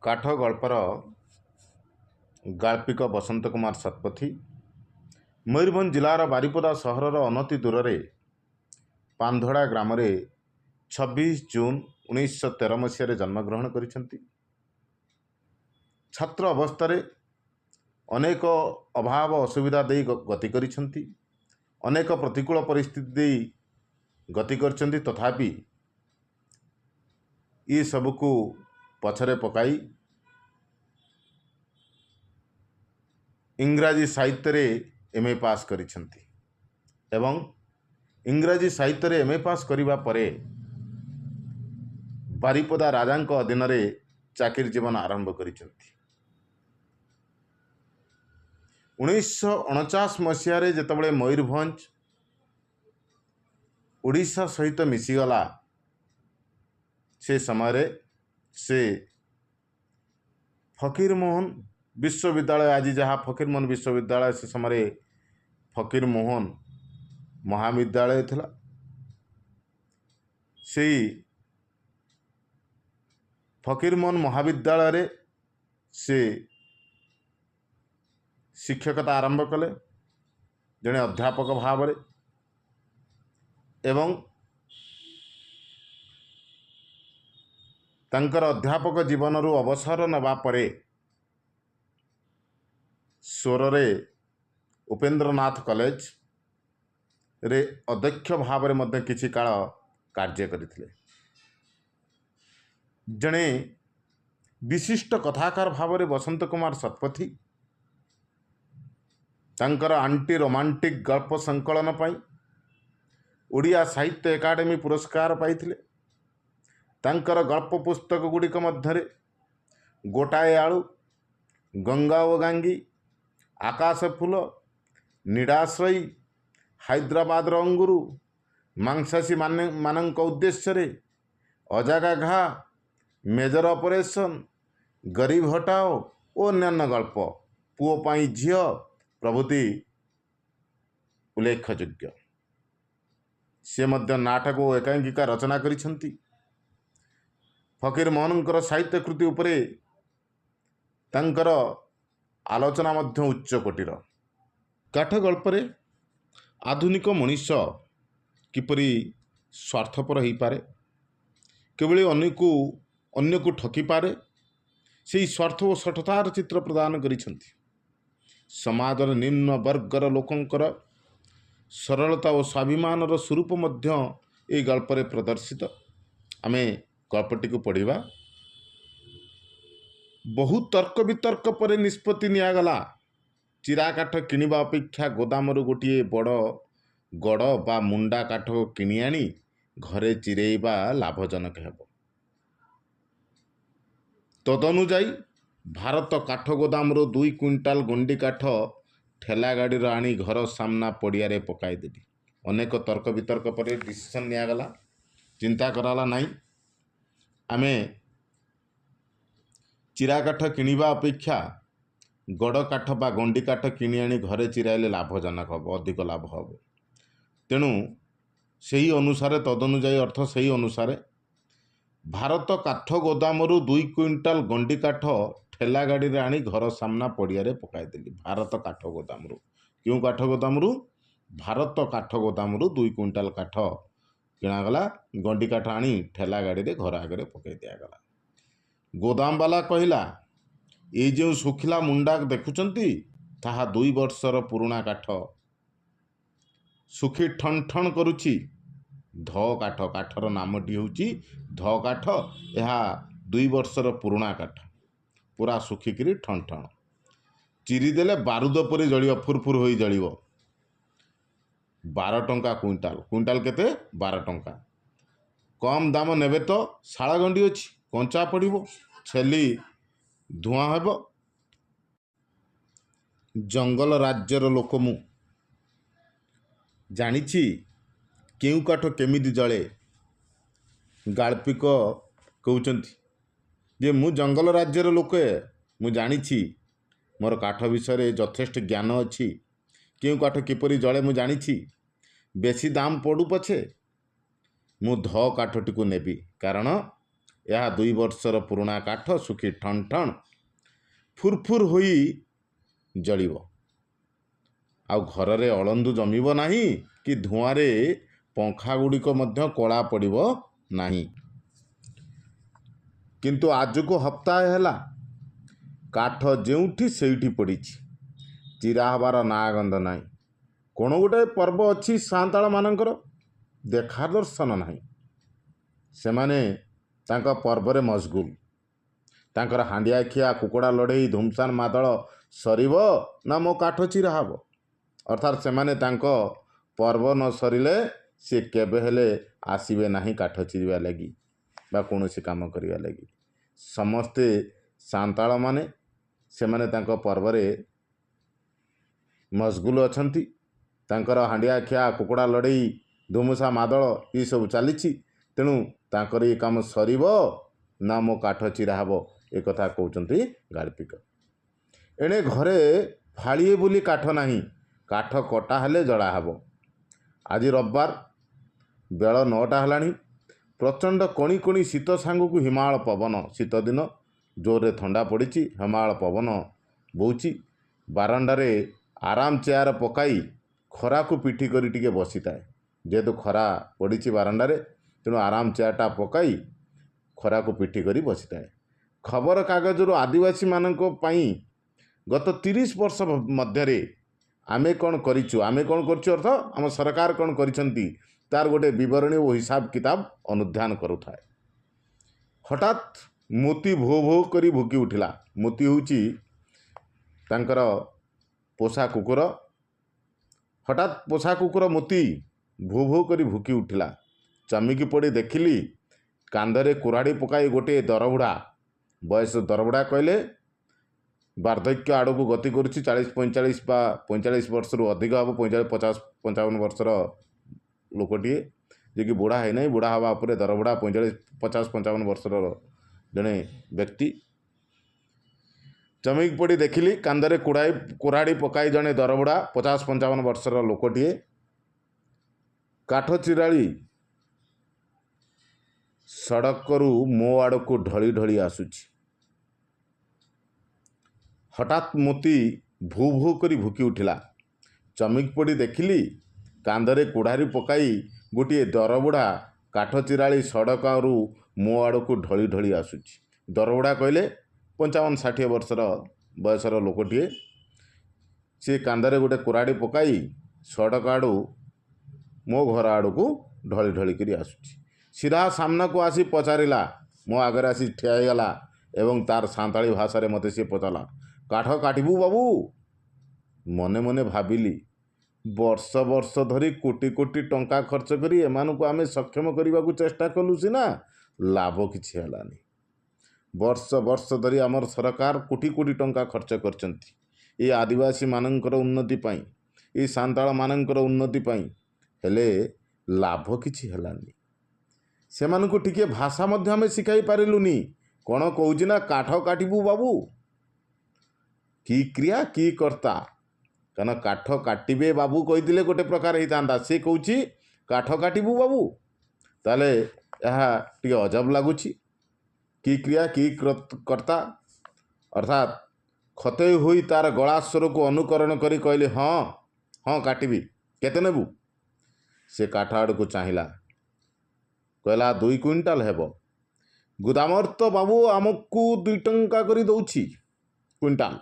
କାଠ ଗଳ୍ପର ଗାଳ୍ପିକ ବସନ୍ତ କୁମାର ଶତପଥୀ ମୟୂରଭଞ୍ଜ ଜିଲ୍ଲାର ବାରିପଦା ସହରର ଅନତି ଦୂରରେ ପାନ୍ଧଡ଼ା ଗ୍ରାମରେ 26 ଜୁନ୍ 1913 ମସିହାରେ ଜନ୍ମଗ୍ରହଣ କରିଛନ୍ତି। ଛାତ୍ର ଅବସ୍ଥାରେ ଅନେକ ଅଭାବ ଅସୁବିଧା ଦେଇ ଗତି କରିଛନ୍ତି, ଅନେକ ପ୍ରତିକୂଳ ପରିସ୍ଥିତି ଦେଇ ଗତି କରିଛନ୍ତି। ତଥାପି ଏସବୁକୁ ପଛରେ ପକାଇ ଇଂରାଜୀ ସାହିତ୍ୟରେ ଏମ୍ ଏ ପାସ୍ କରିଛନ୍ତି ଏବଂ ଇଂରାଜୀ ସାହିତ୍ୟରେ ଏମ୍ ଏ ପାସ୍ କରିବା ପରେ ବାରିପଦା ରାଜାଙ୍କ ଅଧୀନରେ ଚାକିରି ଜୀବନ ଆରମ୍ଭ କରିଛନ୍ତି। 1949 ମସିହାରେ ଯେତେବେଳେ ମୟୂରଭଞ୍ଜ ଓଡ଼ିଶା ସହିତ ମିଶିଗଲା, ସେ ସମୟରେ ସେ ଫକୀରମୋହନ ବିଶ୍ୱବିଦ୍ୟାଳୟ, ଆଜି ଯାହା ଫକୀରମୋହନ ବିଶ୍ୱବିଦ୍ୟାଳୟ, ସେ ସମୟରେ ଫକୀରମୋହନ ମହାବିଦ୍ୟାଳୟ ଥିଲା, ସେଇ ଫକୀରମୋହନ ମହାବିଦ୍ୟାଳୟରେ ସେ ଶିକ୍ଷକତା ଆରମ୍ଭ କଲେ ଜଣେ ଅଧ୍ୟାପକ ଭାବରେ ଏବଂ ତାଙ୍କର ଅଧ୍ୟାପକ ଜୀବନରୁ ଅବସର ନେବା ପରେ ସୋରରେ ଉପେନ୍ଦ୍ରନାଥ କଲେଜରେ ଅଧ୍ୟକ୍ଷ ଭାବରେ ମଧ୍ୟ କିଛି କାଳ କାର୍ଯ୍ୟ କରିଥିଲେ। ଜଣେ ବିଶିଷ୍ଟ କଥାକାର ଭାବରେ ବସନ୍ତ କୁମାର ଶତପଥୀ ତାଙ୍କର ଆଣ୍ଟି ରୋମାଣ୍ଟିକ୍ ଗଳ୍ପ ସଂକଳନ ପାଇଁ ଓଡ଼ିଆ ସାହିତ୍ୟ ଏକାଡେମୀ ପୁରସ୍କାର ପାଇଥିଲେ। ତାଙ୍କର ଗଳ୍ପ ପୁସ୍ତକ ଗୁଡ଼ିକ ମଧ୍ୟରେ ଗୋଟାଏ ଆଳୁ, ଗଙ୍ଗା ଓ ଗାଙ୍ଗୀ, ଆକାଶ ଫୁଲ, ନିଡ଼ାଶ୍ରୟୀ, ହାଇଦ୍ରାବାଦର ଅଙ୍ଗୁରୁ, ମାଂସାଶୀ ମାନଙ୍କ ଉଦ୍ଦେଶ୍ୟରେ, ଅଜାଗା ଘା, ମେଜର ଅପରେସନ୍, ଗରିବ ହଟାଓ ଓ ଅନ୍ୟାନ୍ୟ ଗଳ୍ପ, ପୁଅ ପାଇଁ ଝିଅ ପ୍ରଭୃତି ଉଲ୍ଲେଖଯୋଗ୍ୟ। ସେ ମଧ୍ୟ ନାଟକ ଓ ଏକାଙ୍କିକା ରଚନା କରିଛନ୍ତି। ଫକୀରମୋହନଙ୍କର ସାହିତ୍ୟ କୃତି ଉପରେ ତାଙ୍କର ଆଲୋଚନା ମଧ୍ୟ ଉଚ୍ଚକୋଟୀର। କାଠ ଗଳ୍ପରେ ଆଧୁନିକ ମଣିଷ କିପରି ସ୍ୱାର୍ଥପର ହୋଇପାରେ, କିଭଳି ଅନ୍ୟକୁ ଠକିପାରେ, ସେହି ସ୍ୱାର୍ଥ ଓ ଶଠତାର ଚିତ୍ର ପ୍ରଦାନ କରିଛନ୍ତି। ସମାଜର ନିମ୍ନ ବର୍ଗର ଲୋକଙ୍କର ସରଳତା ଓ ସ୍ୱାଭିମାନର ସ୍ୱରୂପ ମଧ୍ୟ ଏହି ଗଳ୍ପରେ ପ୍ରଦର୍ଶିତ। ଆମେ ଗଳ୍ପଟିକୁ ପଢ଼ିବା। ବହୁ ତର୍କ ବିତର୍କ ପରେ ନିଷ୍ପତ୍ତି ନିଆଗଲା, ଚିରା କାଠ କିଣିବା ଅପେକ୍ଷା ଗୋଦାମରୁ ଗୋଟିଏ ବଡ଼ ଗଡ଼ ବା ମୁଣ୍ଡା କାଠ କିଣି ଆଣି ଘରେ ଚିରେଇବା ଲାଭଜନକ ହେବ। ତଦନୁଯାୟୀ ଭାରତ କାଠ ଗୋଦାମରୁ 2 କୁଇଣ୍ଟାଲ ଗଣ୍ଡି କାଠ ଠେଲା ଗାଡ଼ିର ଆଣି ଘର ସାମ୍ନା ପଡ଼ିଆରେ ପକାଇଦେଲି। ଅନେକ ତର୍କ ବିତର୍କ ପରେ ଡିସିସନ୍ ନିଆଗଲା, ଚିନ୍ତା କରାଗଲା ନାହିଁ ଆମେ ଚିରା କାଠ କିଣିବା ଅପେକ୍ଷା ଗଡ଼ କାଠ ବା ଗଣ୍ଡି କାଠ କିଣି ଆଣି ଘରେ ଚିରାଇଲେ ଲାଭଜନକ ହେବ, ଅଧିକ ଲାଭ ହେବ। ତେଣୁ ସେହି ଅନୁସାରେ, ତଦନୁଯାୟୀ ଅର୍ଥ ସେହି ଅନୁସାରେ ଭାରତ କାଠ ଗୋଦାମରୁ 2 କୁଇଣ୍ଟାଲ ଗଣ୍ଡି କାଠ ଠେଲା ଗାଡ଼ିରେ ଆଣି ଘର ସାମ୍ନା ପଡ଼ିଆରେ ପକାଇଦେଲି। ଭାରତ କାଠ ଗୋଦାମରୁ, କେଉଁ କାଠ ଗୋଦାମରୁ? ଭାରତ କାଠ ଗୋଦାମରୁ 2 କୁଇଣ୍ଟାଲ କାଠ କିଣାଗଲା, ଗଣ୍ଡି କାଠ ଆଣି ଠେଲା ଗାଡ଼ିରେ ଘର ଆଗରେ ପକାଇ ଦିଆଗଲା। ଗୋଦାମବାଲା କହିଲା, ଏଇ ଯେଉଁ ଶୁଖିଲା ମୁଣ୍ଡା ଦେଖୁଛନ୍ତି ତାହା 2 ବର୍ଷର ପୁରୁଣା କାଠ, ଶୁଖି ଠଣ ଠଣ କରୁଛି। ଧ କାଠ, କାଠର ନାମଟି ହେଉଛି ଧ କାଠ। ଏହା 2 ବର୍ଷର ପୁରୁଣା କାଠ, ପୁରା ଶୁଖିକିରି ଠଣ ଠଣ, ଚିରିଦେଲେ ବାରୁଦ ପରି ଜଳିବ, ଫୁରଫୁର ହୋଇ ଜଳିବ। 12 ଟଙ୍କା କୁଇଣ୍ଟାଲ। କୁଇଣ୍ଟାଲ କେତେ? 12 ଟଙ୍କା। କମ୍ ଦାମ ନେବେ ତ ଶାଳଗଣ୍ଡି ଅଛି, କଞ୍ଚା ପଡ଼ିବ, ଛେଲି ଧୂଆଁ ହେବ। ଜଙ୍ଗଲ ରାଜ୍ୟର ଲୋକ ମୁଁ, ଜାଣିଛି କେଉଁ କାଠ କେମିତି ଜଳେ। ଗାଳ୍ପିକ କହୁଛନ୍ତି ଯେ ମୁଁ ଜଙ୍ଗଲ ରାଜ୍ୟର ଲୋକ, ମୁଁ ଜାଣିଛି, ମୋର କାଠ ବିଷୟରେ ଯଥେଷ୍ଟ ଜ୍ଞାନ ଅଛି, କେଉଁ କାଠ କିପରି ଜଳେ ମୁଁ ଜାଣିଛି। ବେଶୀ ଦାମ ପଡ଼ୁ ପଛେ ମୁଁ ଧ କାଠଟିକୁ ନେବି, କାରଣ ଏହା 2 ବର୍ଷର ପୁରୁଣା କାଠ, ଶୁଖି ଠଣ ଠଣ ଫୁରଫୁର ହୋଇ ଜଳିବ। ଆଉ ଘରରେ ଅଳନ୍ଧୁ ଜମିବ ନାହିଁ କି ଧୂଆଁରେ ପଙ୍ଖା ଗୁଡ଼ିକ ମଧ୍ୟ କଳା ପଡ଼ିବ ନାହିଁ। କିନ୍ତୁ ଆଜକୁ ହପ୍ତାଏ ହେଲା, କାଠ ଯେଉଁଠି ସେଇଠି ପଡ଼ିଛି। ଚିରା ହେବାର ନାଁ ଗନ୍ଧ ନାହିଁ। କ'ଣ ଗୋଟାଏ ପର୍ବ ଅଛି ସାନ୍ତାଳମାନଙ୍କର, ଦେଖା ଦର୍ଶନ ନାହିଁ। ସେମାନେ ତାଙ୍କ ପର୍ବରେ ମସଗୁଲ। ତାଙ୍କର ହାଣ୍ଡିଆ ଖିଆ, କୁକୁଡ଼ା ଲଢ଼େଇ, ଧୁମସାନ ମାଦଳ ସରିବ ନା ମୋ କାଠ ଚିରା ହେବ? ଅର୍ଥାତ୍ ସେମାନେ ତାଙ୍କ ପର୍ବ ନ ସରିଲେ ସେ କେବେ ହେଲେ ଆସିବେ ନାହିଁ କାଠ ଚିରିବା ଲାଗି ବା କୌଣସି କାମ କରିବା ଲାଗି। ସମସ୍ତେ ସାନ୍ତାଳମାନେ, ସେମାନେ ତାଙ୍କ ପର୍ବରେ ମସଗୁଲ ଅଛନ୍ତି। ତାଙ୍କର ହାଣ୍ଡିଆ ଖିଆ, କୁକୁଡ଼ା ଲଢ଼େଇ, ଧୁମୁସା ମାଦଳ ଏସବୁ ଚାଲିଛି। ତେଣୁ ତାଙ୍କର ଏ କାମ ସରିବ ନା ମୋ କାଠ ଚିରା ହେବ, ଏକଥା କହୁଛନ୍ତି ଗାଳ୍ପିକ। ଏଣେ ଘରେ ଫାଳିଏ ବୋଲି କାଠ ନାହିଁ। କାଠ କଟା ହେଲେ ଜଳା ହେବ। ଆଜି ରବିବାର। ବେଳ 9ଟା ହେଲାଣି। ପ୍ରଚଣ୍ଡ କଣି କଣି ଶୀତ ସାଙ୍ଗକୁ ହିମାଳ ପବନ। ଶୀତ ଦିନ, ଜୋରରେ ଥଣ୍ଡା ପଡ଼ିଛି, ହିମାଳ ପବନ ବହୁଛି। ବାରଣ୍ଡାରେ ଆରାମ ଚେୟାର ପକାଇ ଖରାକୁ ପିଠି କରି ଟିକେ ବସିଥାଏ। ଯେହେତୁ ଖରା ପଡ଼ିଛି ବାରଣ୍ଡାରେ, ତେଣୁ ଆରାମ ଚେୟାରଟା ପକାଇ ଖରାକୁ ପିଠି କରି ବସିଥାଏ। ଖବରକାଗଜରୁ ଆଦିବାସୀମାନଙ୍କ ପାଇଁ ଗତ 30 ବର୍ଷ ମଧ୍ୟରେ ଆମେ କ'ଣ କରିଛୁ, ଆମେ କ'ଣ କରିଛୁ ଅର୍ଥ ଆମ ସରକାର କ'ଣ କରିଛନ୍ତି, ତାର ଗୋଟେ ବିବରଣୀ ଓ ହିସାବ କିତାବ ଅନୁଧ୍ୟାନ କରୁଥାଏ। ହଠାତ୍ ମୋତି ଭୋ ଭୋ କରି ଭୁକି ଉଠିଲା। ମୋତି ହେଉଛି ତାଙ୍କର ପୋଷା କୁକୁର। ହଠାତ୍ ପୋଷା କୁକୁର ମୋତି ଭୋ ଭୋ କରି ଭୁକି ଉଠିଲା। ଚମିକି ପଡ଼ି ଦେଖିଲି, କାନ୍ଧରେ କୁରାଢ଼ି ପକାଇ ଗୋଟିଏ ଦରବୁଢ଼ା ବୟସ, ଦରବୁଢ଼ା କହିଲେ ବାର୍ଦ୍ଧକ୍ୟ ଆଡ଼କୁ ଗତି କରୁଛି, 40 45 ବା 45 ବର୍ଷରୁ ଅଧିକ ହେବ, 45, 50, 55 ବର୍ଷର ଲୋକଟିଏ, ଯିଏକି ବୁଢ଼ା ହେଇନାହିଁ, ବୁଢ଼ା ହେବା ଉପରେ, ଦରବୁଢ଼ା, 45, 50, 55 ବର୍ଷର ଜଣେ ବ୍ୟକ୍ତି। ଚମିକି ପଡ଼ି ଦେଖିଲି, କାନ୍ଧରେ କୁରାଢ଼ି ପକାଇ ଜଣେ ଦରବୁଢ଼ା 50 55 ବର୍ଷର ଲୋକଟିଏ କାଠ ଚିରାଳି ସଡ଼କରୁ ମୋ ଆଡ଼କୁ ଢଳି ଢଳି ଆସୁଛି। ହଠାତ୍ ମୋତି ଭୁ ଭୁ କରି ଭୁକି ଉଠିଲା। ଚମିକି ପଡ଼ି ଦେଖିଲି, କାନ୍ଧରେ କୁରାଢ଼ି ପକାଇ ଗୋଟିଏ ଦରବୁଢ଼ା କାଠ ଚିରାଳି ସଡ଼କରୁ ମୋ ଆଡ଼କୁ ଢଳି ଢଳି ଆସୁଛି। ଦରବୁଢ଼ା କହିଲେ 55 60 ବର୍ଷର ବୟସର ଲୋକଟିଏ। ସିଏ କାନ୍ଧରେ ଗୋଟେ କୁରାଢ଼ି ପକାଇ ସଡ଼କ ଆଡ଼ୁ ମୋ ଘର ଆଡ଼କୁ ଢଳି ଢଳି କରି ଆସୁଛି। ସିଧା ସାମ୍ନାକୁ ଆସି ପଚାରିଲା, ମୋ ଆଗରେ ଆସି ଠିଆ ହେଇଗଲା ଏବଂ ତାର ସାନ୍ତାଳୀ ଭାଷାରେ ମୋତେ ସିଏ ପଚାରିଲା, "କାଠ କାଟିବୁ ବାବୁ?" ମନେ ମନେ ଭାବିଲି, ବର୍ଷ ବର୍ଷ ଧରି କୋଟି କୋଟି ଟଙ୍କା ଖର୍ଚ୍ଚ କରି ଏମାନଙ୍କୁ ଆମେ ସକ୍ଷମ କରିବାକୁ ଚେଷ୍ଟା କଲୁ ସିନା, ଲାଭ କିଛି ହେଲାନି। ବର୍ଷ ବର୍ଷ ଧରି ଆମର ସରକାର କୋଟି କୋଟି ଟଙ୍କା ଖର୍ଚ୍ଚ କରିଛନ୍ତି ଏ ଆଦିବାସୀମାନଙ୍କର ଉନ୍ନତି ପାଇଁ, ଏ ସାନ୍ତାଳମାନଙ୍କର ଉନ୍ନତି ପାଇଁ, ହେଲେ ଲାଭ କିଛି ହେଲାନି। ସେମାନଙ୍କୁ ଟିକିଏ ଭାଷା ମଧ୍ୟ ଆମେ ଶିଖାଇ ପାରିଲୁନି। କ'ଣ କହୁଛି ନା, "କାଠ କାଟିବୁ ବାବୁ?" କି କ୍ରିୟା, କି କର୍ତ୍ତା? କାରଣ କାଠ କାଟିବେ ବାବୁ କହିଥିଲେ ଗୋଟେ ପ୍ରକାର ହେଇଥାନ୍ତା। ସେ କହୁଛି, "କାଠ କାଟିବୁ ବାବୁ?" ତାହେଲେ ଏହା ଟିକେ ଅଜବ ଲାଗୁଛି। କି କ୍ରିୟା, କି କର୍ତ୍ତା? ଅର୍ଥାତ୍ ଖତେଇ ହୋଇ ତାର ଗଳା ସ୍ୱରକୁ ଅନୁକରଣ କରି କହିଲି, "ହଁ ହଁ, କାଟିବି। କେତେ ନେବୁ?" ସେ କାଠ ଆଡ଼କୁ ଚାହିଁଲା। କହିଲା, "2 କୁଇଣ୍ଟାଲ ହେବ। ଗୋଦାମର ତ ବାବୁ ଆମକୁ 2 ଟଙ୍କା କରି ଦେଉଛି କୁଇଣ୍ଟାଲ।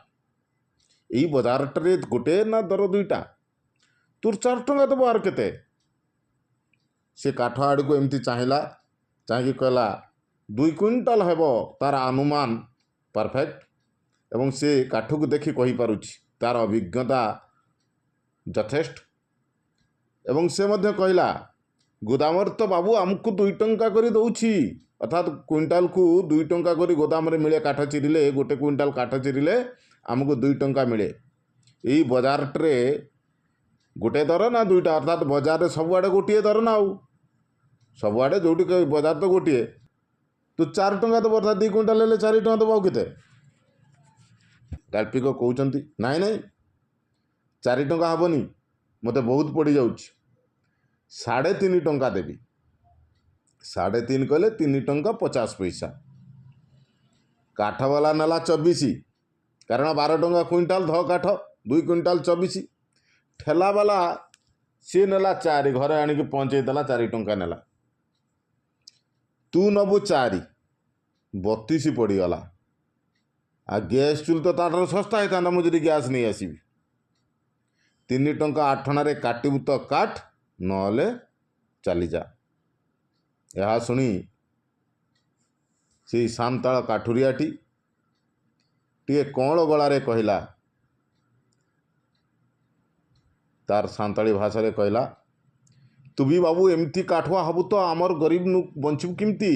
ଏଇ ବଜାରଟାରେ ଗୋଟେ ନା ଦର ଦୁଇଟା। ତୋର 4 ଟଙ୍କା ଦେବ, ଆଉ କେତେ?" ସେ କାଠ ଆଡ଼କୁ ଏମିତି ଚାହିଁଲା। ଚାହିଁକି କହିଲା, "2 କୁଇଣ୍ଟାଲ ହେବ।" ତାର ଅନୁମାନ ପରଫେକ୍ଟ ଏବଂ ସେ କାଠକୁ ଦେଖି କହିପାରୁଛି। ତାର ଅଭିଜ୍ଞତା ଯଥେଷ୍ଟ। ଏବଂ ସେ ମଧ୍ୟ କହିଲା, "ଗୋଦାମରେ ତ ବାବୁ ଆମକୁ 2 ଟଙ୍କା କରି ଦେଉଛି।" ଅର୍ଥାତ୍ କୁଇଣ୍ଟାଲକୁ 2 ଟଙ୍କା କରି ଗୋଦାମରେ ମିଳେ। କାଠ ଚିରିଲେ, 1 କୁଇଣ୍ଟାଲ କାଠ ଚିରିଲେ ଆମକୁ 2 ଟଙ୍କା ମିଳେ। ଏଇ ବଜାରଟାରେ ଗୋଟେ ଦର ନା ଦୁଇଟା? ଅର୍ଥାତ୍ ବଜାରରେ ସବୁଆଡ଼େ ଗୋଟିଏ ଦର ନା ଆଉ? ସବୁଆଡ଼େ ଯେଉଁଠି ବଜାର ତ ଗୋଟିଏ। ତୁ 4 ଟଙ୍କା ଦେବ, ଅର୍ଥାତ୍ 2 କୁଇଣ୍ଟାଲ ହେଲେ 4 ଟଙ୍କା ଦେବ, ଆଉ କେତେ? ଗାଳ୍ପିକ କହୁଛନ୍ତି, "ନାଇଁ ନାଇଁ, 4 ଟଙ୍କା ହେବନି, ମୋତେ ବହୁତ ପଡ଼ିଯାଉଛି। 3.5 ଟଙ୍କା ଦେବି।" 3.5 କହିଲେ 3 ଟଙ୍କା 50 ପଇସା। କାଠବାଲା ନେଲା 24, କାରଣ 12 ଟଙ୍କା କୁଇଣ୍ଟାଲ, ଧ କାଠ 2 କୁଇଣ୍ଟାଲ 24। ଠେଲାବାଲା ସିଏ ନେଲା 4, ଘରେ ଆଣିକି ପହଞ୍ଚେଇ ଦେଲା, 4 ଟଙ୍କା ନେଲା। ତୁ ନେବୁ 4, 32 ପଡ଼ିଗଲା। ଆଉ ଗ୍ୟାସ୍ ଚୁଲି ତ ତାଠାରୁ ଶସ୍ତା ହେଇଥାନ୍ତା, ମୁଁ ଯଦି ଗ୍ୟାସ୍ ନେଇ ଆସିବି। 3 ଟଙ୍କା 8 ଅଣାରେ କାଟିବୁ ତ କାଟ, ନହେଲେ ଚାଲିଯା। ଏହା ଶୁଣି ସେଇ ସାନ୍ତାଳ କାଠୁରିଆଟି ଟିକେ କଅଁଳ ଗଳାରେ କହିଲା, ତାର ସାନ୍ତାଳୀ ଭାଷାରେ କହିଲା, "ତୁ ବି ବାବୁ ଏମିତି କାଠୁଆ ହବୁ ତ ଆମର ଗରିବ ବଞ୍ଚିବୁ କେମିତି?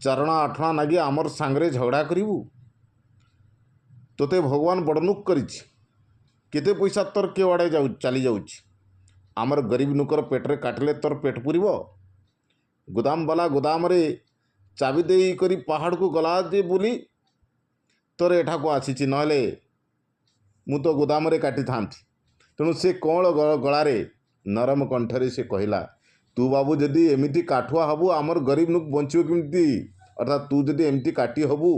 ଚାରଣା ଆଠଣା ନାଗି ଆମର ସାଙ୍ଗରେ ଝଗଡ଼ା କରିବୁ? ତୋତେ ଭଗବାନ ବଡ଼ନୁକ କରିଛି, କେତେ ପଇସା ତୋର କେଆଡ଼େ ଯାଉ ଚାଲି ଯାଉଛି। ଆମର ଗରିବ ନୁକର ପେଟରେ କାଟିଲେ ତୋର ପେଟ ପୁରିବ? ଗୋଦାମବାଲା ଗୋଦାମରେ ଚାବି ଦେଇ କରି ପାହାଡ଼କୁ ଗଲା ଯେ ବୋଲି ତୋର ଏଠାକୁ ଆସିଛି, ନହେଲେ ମୁଁ ତ ଗୋଦାମରେ କାଟିଥାନ୍ତି।" ତେଣୁ ସେ କଅଁଳ ଗଳାରେ, ନରମ କଣ୍ଠରେ ସେ କହିଲା, "ତୁ ବାବୁ ଯଦି ଏମିତି କାଠୁଆ ହବୁ, ଆମର ଗରିବ ନୁକ ବଞ୍ଚିବ କେମିତି? ଅର୍ଥାତ୍ ତୁ ଯଦି ଏମିତି କାଟି ହବୁ,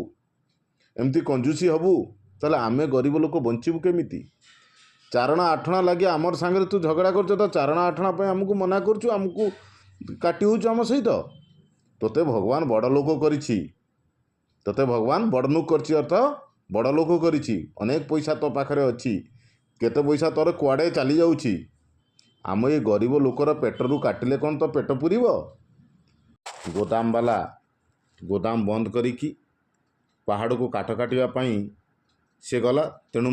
ଏମିତି କଞ୍ଜୁସି ହବୁ, ତାହେଲେ ଆମେ ଗରିବ ଲୋକ ବଞ୍ଚିବୁ କେମିତି? ଚାରଣା ଆଠଣା ଲାଗି ଆମର ସାଙ୍ଗରେ ତୁ ଝଗଡ଼ା କରୁଛୁ ତ, ଚାରଣା ଆଠଣା ପାଇଁ ଆମକୁ ମନା କରୁଛୁ, ଆମକୁ କାଟି ହେଉଛୁ ଆମ ସହିତ। ତୋତେ ଭଗବାନ ବଡ଼ ଲୋକ କରିଛି, ତୋତେ ଭଗବାନ ବଡ଼ ନୁକ କରିଛି, ଅର୍ଥ ବଡ଼ ଲୋକ କରିଛି, ଅନେକ ପଇସା ତୋ ପାଖରେ ଅଛି, କେତେ ପଇସା ତୋର କୁଆଡ଼େ ଚାଲି ଯାଉଛି। ଆମ ଏ ଗରିବ ଲୋକର ପେଟରୁ କାଟିଲେ କ'ଣ ତୋ ପେଟ ପୁରିବ?" ଗୋଦାମବାଲା ଗୋଦାମ ବନ୍ଦ କରିକି ପାହାଡ଼କୁ କାଠ କାଟିବା ପାଇଁ ସେ ଗଲା, ତେଣୁ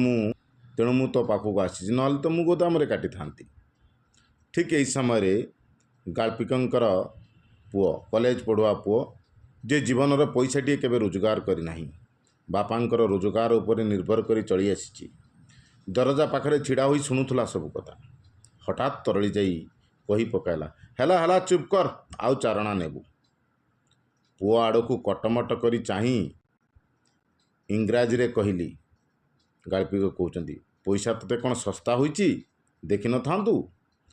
ମୁଁ ତୋ ପାଖକୁ ଆସିଛି, ନହେଲେ ତ ମୁଁ ଗୋଦାମରେ କାଟିଥାନ୍ତି। ଠିକ୍ ଏହି ସମୟରେ ଗାଳ୍ପିକଙ୍କର ପୁଅ, କଲେଜ ପଢ଼ୁଆ ପୁଅ, ଯେ ଜୀବନର ପଇସାଟିଏ କେବେ ରୋଜଗାର କରିନାହିଁ, ବାପାଙ୍କର ରୋଜଗାର ଉପରେ ନିର୍ଭର କରି ଚଳି ଆସିଛି, ଦରଜା ପାଖରେ ଛିଡ଼ା ହୋଇ ଶୁଣୁଥିଲା ସବୁ କଥା। ହଠାତ୍ ତରଳି ଯାଇ କହି ପକାଇଲା, "ହେଲା ହେଲା, ଚୁପ୍ କର, ଆଉ ଚାରଣା ନେବୁ?" ପୁଅ ଆଡ଼କୁ କଟମଟ କରି ଚାହିଁ ଇଂରାଜୀରେ କହିଲି, ଗାଳ୍ପିକ କହୁଛନ୍ତି, "ପଇସା ତୋତେ କ'ଣ ଶସ୍ତା ହୋଇଛି? ଦେଖିନଥାନ୍ତୁ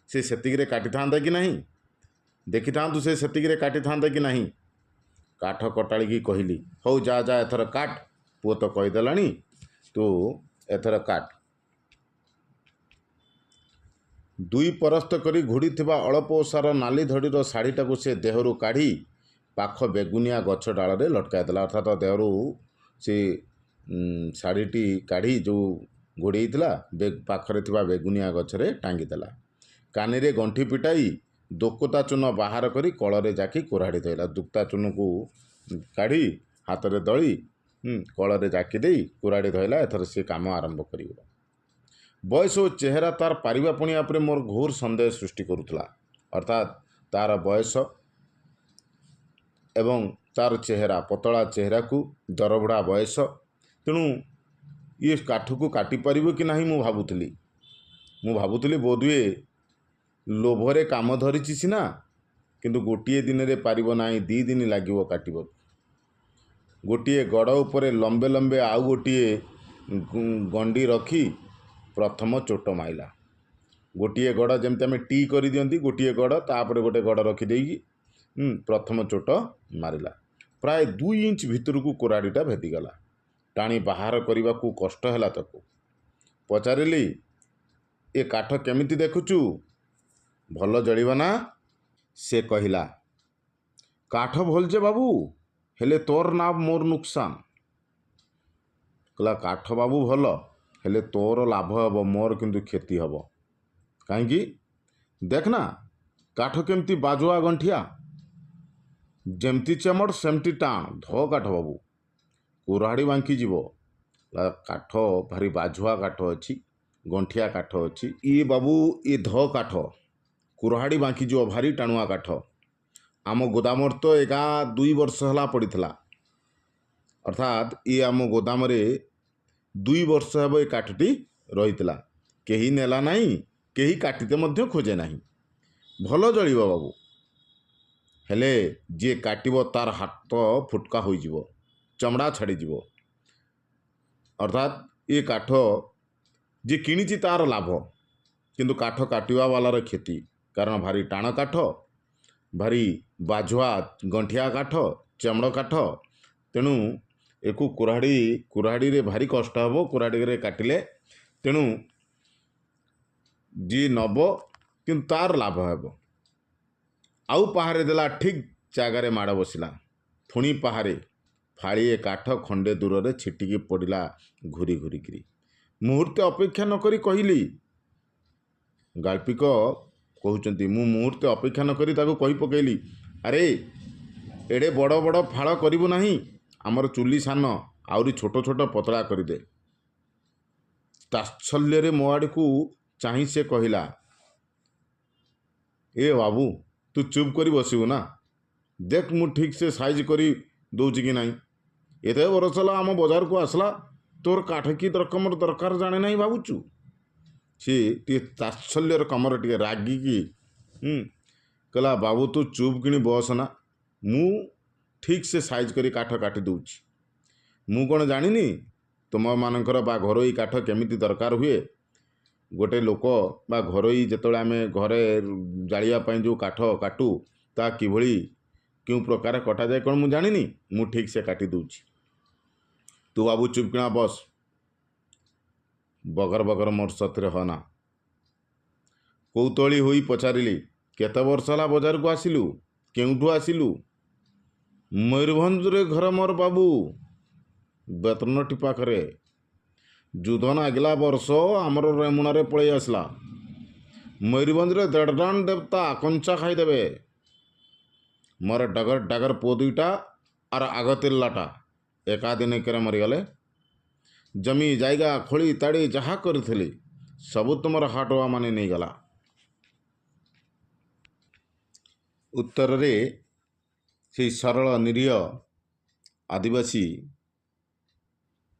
ସେ ସେତିକିରେ କାଟିଥାନ୍ତା କି ନାହିଁ? ଦେଖିଥାନ୍ତୁ ସେ ସେତିକିରେ କାଟିଥାନ୍ତା କି ନାହିଁ?" କାଠ କଟାଳିକି କହିଲି, "ହଉ ଯା ଯା, ଏଥର କାଟ। ପୁଅ ତ କହିଦେଲାଣି, ତୁ ଏଥର କାଟ।" ଦୁଇ ପରସ୍ତ କରି ଘୋଡ଼ିଥିବା ଅଳପ ଓସାର ନାଲି ଧଡ଼ିର ଶାଢ଼ୀଟାକୁ ସେ ଦେହରୁ କାଢ଼ି ପାଖ ବେଗୁନିଆ ଗଛ ଡାଳରେ ଲଟକାଇ ଦେଲା। ଅର୍ଥାତ ଦେହରୁ ସେ ଶାଢ଼ୀଟି କାଢ଼ି ଯେଉଁ ଘୋଡ଼େଇଥିଲା, ପାଖରେ ଥିବା ବେଗୁନିଆ ଗଛରେ ଟାଙ୍ଗିଦେଲା। କାନିରେ ଗଣ୍ଠି ପିଟାଇ ଦୋକତା ଚୂନ ବାହାର କରି କଳରେ ଜାକି କୁରାଢ଼ି ଧଇଲା। ଦୁକ୍ତା ଚୂନକୁ କାଢ଼ି ହାତରେ ଦଳି କଳରେ ଜାକି ଦେଇ କୁରାଢ଼ି ଧଇଲା। ଏଥର ସେ କାମ ଆରମ୍ଭ କରିବ। ବୟସ ଓ ଚେହେରା ତାର ପାରିବା ପଣିଆ ଉପରେ ମୋର ଘୋର ସନ୍ଦେହ ସୃଷ୍ଟି କରୁଥିଲା। ଅର୍ଥାତ୍ ତାର ବୟସ ଏବଂ ତାର ଚେହେରା, ପତଳା ଚେହେରାକୁ ଦରବୁଢ଼ା ବୟସ, ତେଣୁ ଇଏ କାଠକୁ କାଟିପାରିବ କି ନାହିଁ ମୁଁ ଭାବୁଥିଲି। ମୁଁ ଭାବୁଥିଲି, ବୋଧହୁଏ ଲୋଭରେ କାମ ଧରିଛି ସିନା, କିନ୍ତୁ ଗୋଟିଏ ଦିନରେ ପାରିବ ନାହିଁ, 2 ଦିନ ଲାଗିବ କାଟିବାକୁ। ଗୋଟିଏ ଗଡ଼ ଉପରେ ଲମ୍ବେ ଲମ୍ବେ ଆଉ ଗୋଟିଏ ଗଣ୍ଡି ରଖି ପ୍ରଥମ ଚୋଟ ମାଇଲା। ଗୋଟିଏ ଗଡ଼, ଯେମିତି ଆମେ ଟି କରିଦିଅନ୍ତି, ଗୋଟିଏ ଗଡ଼ ତାପରେ ଗୋଟେ ଗଡ଼ ରଖିଦେଇକି ପ୍ରଥମ ଚୋଟ ମାରିଲା। ପ୍ରାୟ 2 ଇଞ୍ଚ ଭିତରକୁ କୁରାଢ଼ୀଟା ଭେଦିଗଲା। ଟାଣି ବାହାର କରିବାକୁ କଷ୍ଟ ହେଲା ତାକୁ। ପଚାରିଲି, "ଏ କାଠ କେମିତି ଦେଖୁଛୁ? ଭଲ ଜଳିବ ନା?" ସେ କହିଲା, "କାଠ ଭଲ ଯେ ବାବୁ, ହେଲେ ତୋର ନା ମୋର ନୁକସାନ।" କହିଲା, "କାଠ ବାବୁ ଭଲ, ହେଲେ ତୋର ଲାଭ ହେବ, ମୋର କିନ୍ତୁ କ୍ଷତି ହେବ।" "କାହିଁକି?" "ଦେଖ ନା, କାଠ କେମିତି ବାଜୁଆ ଗଣ୍ଠିଆ, ଯେମିତି ଚେମଡ଼ ସେମିତି ଟାଣ, ଧ କାଠ ବାବୁ, କୁରାଢ଼ି ବାଙ୍କିଯିବ।" କାଠ ଭାରି ବାଝୁଆ କାଠ ଅଛି, ଗଣ୍ଠିଆ କାଠ ଅଛି ଇଏ ବାବୁ, ଏ ଧ କାଠ, କୁରାଢ଼ି ବାଙ୍କିଯିବ, ଭାରି ଟାଣୁଆ କାଠ। ଆମ ଗୋଦାମରେ ତ ଏଗା 2 ବର୍ଷ ହେଲା ପଡ଼ିଥିଲା। ଅର୍ଥାତ୍ ଇଏ ଆମ ଗୋଦାମରେ 2 ବର୍ଷ ହେବ ଏ କାଠଟି ରହିଥିଲା, କେହି ନେଲା ନାହିଁ, କେହି କାଟିତେ ମଧ୍ୟ ଖୋଜେ ନାହିଁ। ଭଲ ଜଳିବ ବାବୁ, ହେଲେ ଯିଏ କାଟିବ ତାର ହାତ ଫୁଟକା ହୋଇଯିବ, ଚମଡ଼ା ଛାଡ଼ିଯିବ। ଅର୍ଥାତ୍ ଏ କାଠ ଯିଏ କିଣିଛି ତାର ଲାଭ, କିନ୍ତୁ କାଠ କାଟିବା ବାଲାର କ୍ଷତି, କାରଣ ଭାରି ଟାଣ କାଠ। ଭାରି ବାଝୁଆ ଗଣ୍ଠିଆ କାଠ, ଚେମଡ଼ କାଠ। ତେଣୁ ଏକୁ କୁରାଢ଼ୀରେ ଭାରି କଷ୍ଟ ହେବ କୁରାଢ଼ୀରେ କାଟିଲେ। ତେଣୁ ଯିଏ ନେବ କିନ୍ତୁ ତାର ଲାଭ ହେବ। ଆଉ ପାହାରେ ଦେଲା, ଠିକ୍ ଜାଗାରେ ମାଡ଼ ବସିଲା। ପୁଣି ପାହାରେ, ଫାଳିଏ କାଠ ଖଣ୍ଡେ ଦୂରରେ ଛିଟିକି ପଡ଼ିଲା ଘୁରି ଘୁରିକିରି। ମୁହୂର୍ତ୍ତେ ଅପେକ୍ଷା ନକରି କହିଲି, ଗାଳ୍ପିକ କହୁଛନ୍ତି, ମୁଁ ମୁହୂର୍ତ୍ତେ ଅପେକ୍ଷା ନକରି ତାକୁ କହି ପକେଇଲି, ଆରେ ଏଡ଼େ ବଡ଼ ବଡ଼ ଫାଳ କରିବୁ ନାହିଁ, ଆମର ଚୁଲି ସାନ, ଆହୁରି ଛୋଟ ଛୋଟ ପତଳା କରିଦେ। ତାତ୍ସଲ୍ୟରେ ମୋ ଆଡ଼କୁ ଚାହିଁ ସେ କହିଲା, ଏ ବାବୁ, ତୁ ଚୁପ୍ କରି ବସିବୁ ନା? ଦେଖ ମୁଁ ଠିକ୍ ସେ ସାଇଜ୍ କରି ଦେଉଛି କି ନାହିଁ। ଏତେ ବରଷ ହେଲା ଆମ ବଜାରକୁ ଆସିଲା, ତୋର କାଠ କି ରକମର ଦରକାର ଜାଣେ ନାହିଁ ଭାବୁଛୁ? ସିଏ ଟିକେ ତାତ୍ସଲ୍ୟର କମର ଟିକେ ରାଗିକି କହିଲା, ବାବୁ ତୁ ଚୁପ୍ କିଣି ବସ ନା, ମୁଁ ଠିକ୍ ସେ ସାଇଜ୍ କରି କାଠ କାଟି ଦେଉଛି। ମୁଁ କ'ଣ ଜାଣିନି ତୁମମାନଙ୍କର ବା ଘରୋଇ କାଠ କେମିତି ଦରକାର ହୁଏ? ଗୋଟେ ଲୋକ ବା ଘରୋଇ ଯେତେବେଳେ ଆମେ ଘରେ ଜାଳିବା ପାଇଁ ଯେଉଁ କାଠ କାଟୁ, ତା କିଭଳି କେଉଁ ପ୍ରକାର କଟାଯାଏ କ'ଣ ମୁଁ ଜାଣିନି? ମୁଁ ଠିକ୍ ସେ କାଟି ଦେଉଛି, ତୁ ବାବୁ ଚୁପ୍ କିଣା ବସ, ବଗର ବଗର ମୋର ସାଥିରେ ହନା। କୌତୂହଳୀ ହୋଇ ପଚାରିଲି, କେତେ ବର୍ଷ ହେଲା ବଜାରକୁ ଆସିଲୁ? କେଉଁଠୁ ଆସିଲୁ? ମୟୂରଭଞ୍ଜରେ ଘର ମୋର ବାବୁ, ବେତନଟି ପାଖରେ। ଯୁଦ୍ଧ ନାଗିଲା ବର୍ଷ ଆମର ରେମୁଣାରେ ପଳେଇ ଆସିଲା। ମୟୂରଭଞ୍ଜରେ ଦେଢ଼ ଦେବତା କଞ୍ଚା ଖାଇଦେବେ। ମୋର ଡଗର ଡାଗର ପୁଅ ଦୁଇଟା ଆର ଆଗ ତିଲ୍ଲାଟା ଏକା ଦିନକରେ ମରିଗଲେ। ଜମି ଜାଇଗା ଖୋଳି ତାଡ଼ି ଯାହା କରିଥିଲି ସବୁ ତୁମର ହାଟୁଆ ମାନେ ନେଇଗଲା। ଉତ୍ତରରେ ସେଇ ସରଳ ନିରୀହ ଆଦିବାସୀ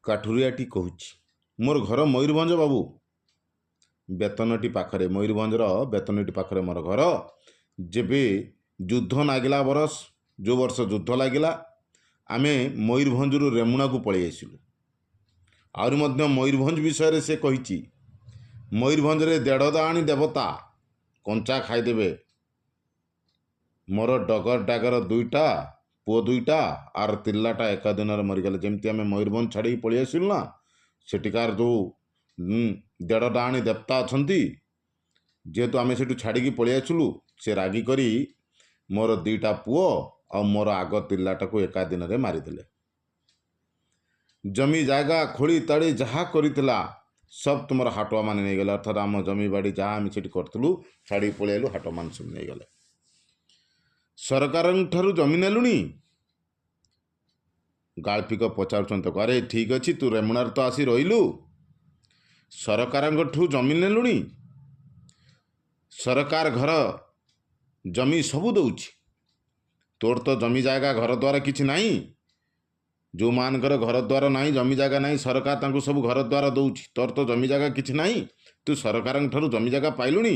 କାଠୁରିଆଟି କହୁଛି, ମୋର ଘର ମୟୂରଭଞ୍ଜ ବାବୁ, ବେତନଟି ପାଖରେ, ମୟୂରଭଞ୍ଜର ବେତନଟି ପାଖରେ ମୋର ଘର। ଯେବେ ଯୁଦ୍ଧ ନାଗିଲା ବରଷ, ଯେଉଁ ବର୍ଷ ଯୁଦ୍ଧ ଲାଗିଲା, ଆମେ ମୟୂରଭଞ୍ଜରୁ ରେମୁଣାକୁ ପଳେଇ ଆସିଲୁ। ଆହୁରି ମଧ୍ୟ ମୟୂରଭଞ୍ଜ ବିଷୟରେ ସେ କହିଛି, ମୟୂରଭଞ୍ଜରେ ଦେଢ଼ଦାଆଣୀ ଦେବତା କଞ୍ଚା ଖାଇଦେବେ। ମୋର ଡଗର ଡାଗର ଦୁଇଟା ପୁଅ ଦୁଇଟା ଆର ତିଲ୍ଲାଟା ଏକା ଦିନରେ ମରିଗଲେ। ଯେମିତି ଆମେ ମୟୂରଭଞ୍ଜ ଛାଡ଼ିକି ପଳେଇ ଆସିଲୁ ନା, ସେଠିକାର ଯେଉଁ ଦେଢ଼ଡାହାଣୀ ଦେବତା ଅଛନ୍ତି, ଯେହେତୁ ଆମେ ସେଠୁ ଛାଡ଼ିକି ପଳେଇ ଆସିଲୁ, ସେ ରାଗି କରି ମୋର ଦୁଇଟା ପୁଅ ଆଉ ମୋର ଆଗ ତିଲ୍ଲାଟାକୁ ଏକା ଦିନରେ ମାରିଦେଲେ। ଜମି ଜାଗା ଖୋଳି ତାଡ଼ି ଯାହା କରିଥିଲା ସବୁ ତୁମର ହାଟୁଆ ମାନେ ନେଇଗଲେ। ଅର୍ଥାତ୍ ଆମ ଜମି ବାଡ଼ି ଯାହା ଆମେ ସେଠି କରିଥିଲୁ ଛାଡ଼ିକି ପଳେଇ ଆଇଲୁ, ହାଟୁଆ ମାନେ ସବୁ ନେଇଗଲେ। ସରକାରଙ୍କ ଠାରୁ ଜମି ନେଲୁଣି? ଗାଳ୍ପିକ ପଚାରୁଛନ୍ତି ତାକୁ। ଆରେ ଠିକ୍ ଅଛି, ତୁ ରେମୁଣାରେ ତ ଆସି ରହିଲୁ, ସରକାରଙ୍କଠୁ ଜମି ନେଲୁଣି? ସରକାର ଘର ଜମି ସବୁ ଦେଉଛି, ତୋର ତ ଜମି ଜାଗା ଘର ଦ୍ୱାର କିଛି ନାହିଁ। ଯେଉଁମାନଙ୍କର ଘର ଦ୍ୱାର ନାହିଁ, ଜମି ଜାଗା ନାହିଁ, ସରକାର ତାଙ୍କୁ ସବୁ ଘର ଦ୍ୱାର ଦେଉଛି, ତୋର ତ ଜମି ଜାଗା କିଛି ନାହିଁ, ତୁ ସରକାରଙ୍କ ଠାରୁ ଜମି ଜାଗା ପାଇଲୁଣି?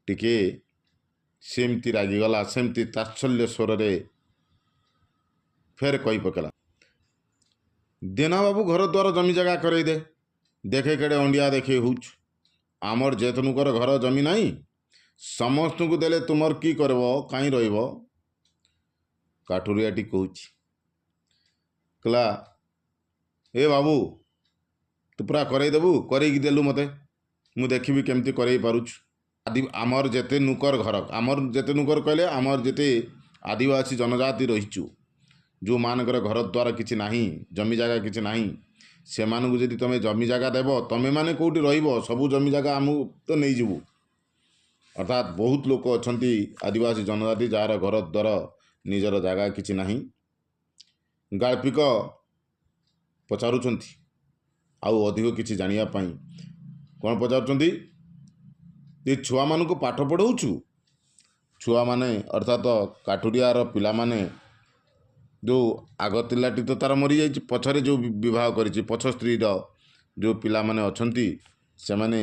ଟିକେ ସେମିତି ରାଗିଗଲା, ସେମିତି ତାତ୍ସଲ୍ୟ ସ୍ୱରରେ ଫେର କହି ପକେଇଲା, ଦେନା ବାବୁ ଘର ଦ୍ୱାର ଜମି ଜାଗା କରେଇ ଦେ, ଦେଖେ କେଡ଼େ ଅଣ୍ଡିଆ ଦେଖେଇ ହଉଛୁ। ଆମର ଯେତନୁକର ଘର ଜମି ନାହିଁ, ସମସ୍ତଙ୍କୁ ଦେଲେ ତୁମର କି କରିବ, କାହିଁ ରହିବ? କାଠୁରିଆଟି କହୁଛି, କହିଲା ଏ ବାବୁ ତୁ ପୁରା କରେଇ ଦେବୁ, କରେଇକି ଦେଲୁ ମୋତେ, ମୁଁ ଦେଖିବି କେମିତି କରେଇ ପାରୁଛୁ। ଆଦି ଆମର ଯେତେ ନୁକର ଘର, ଆମର ଯେତେ ନୁକର କହିଲେ ଆମର ଯେତେ ଆଦିବାସୀ ଜନଜାତି ରହିଛୁ, ଯେଉଁମାନଙ୍କର ଘର ଦ୍ୱାର କିଛି ନାହିଁ, ଜମି ଜାଗା କିଛି ନାହିଁ, ସେମାନଙ୍କୁ ଯଦି ତୁମେ ଜମି ଜାଗା ଦେବ, ତୁମେମାନେ କେଉଁଠି ରହିବ? ସବୁ ଜମି ଜାଗା ଆମକୁ ତ ନେଇଯିବୁ। ଅର୍ଥାତ୍ ବହୁତ ଲୋକ ଅଛନ୍ତି ଆଦିବାସୀ ଜନଜାତି ଯାହାର ଘର ଦ୍ୱାର ନିଜର ଜାଗା କିଛି ନାହିଁ। ଗାଳ୍ପିକ ପଚାରୁଛନ୍ତି ଆଉ ଅଧିକ କିଛି ଜାଣିବା ପାଇଁ। କ'ଣ ପଚାରୁଛନ୍ତି? ଏ ଛୁଆମାନଙ୍କୁ ପାଠ ପଢ଼ଉଛୁ? ଛୁଆମାନେ ଅର୍ଥାତ କାଠୁରିଆର ପିଲାମାନେ, ଯେଉଁ ଆଗ ପିଲାଟି ତ ତା'ର ମରିଯାଇଛି, ପଛରେ ଯେଉଁ ବିବାହ କରିଛି ପଛ ସ୍ତ୍ରୀର ଯେଉଁ ପିଲାମାନେ ଅଛନ୍ତି, ସେମାନେ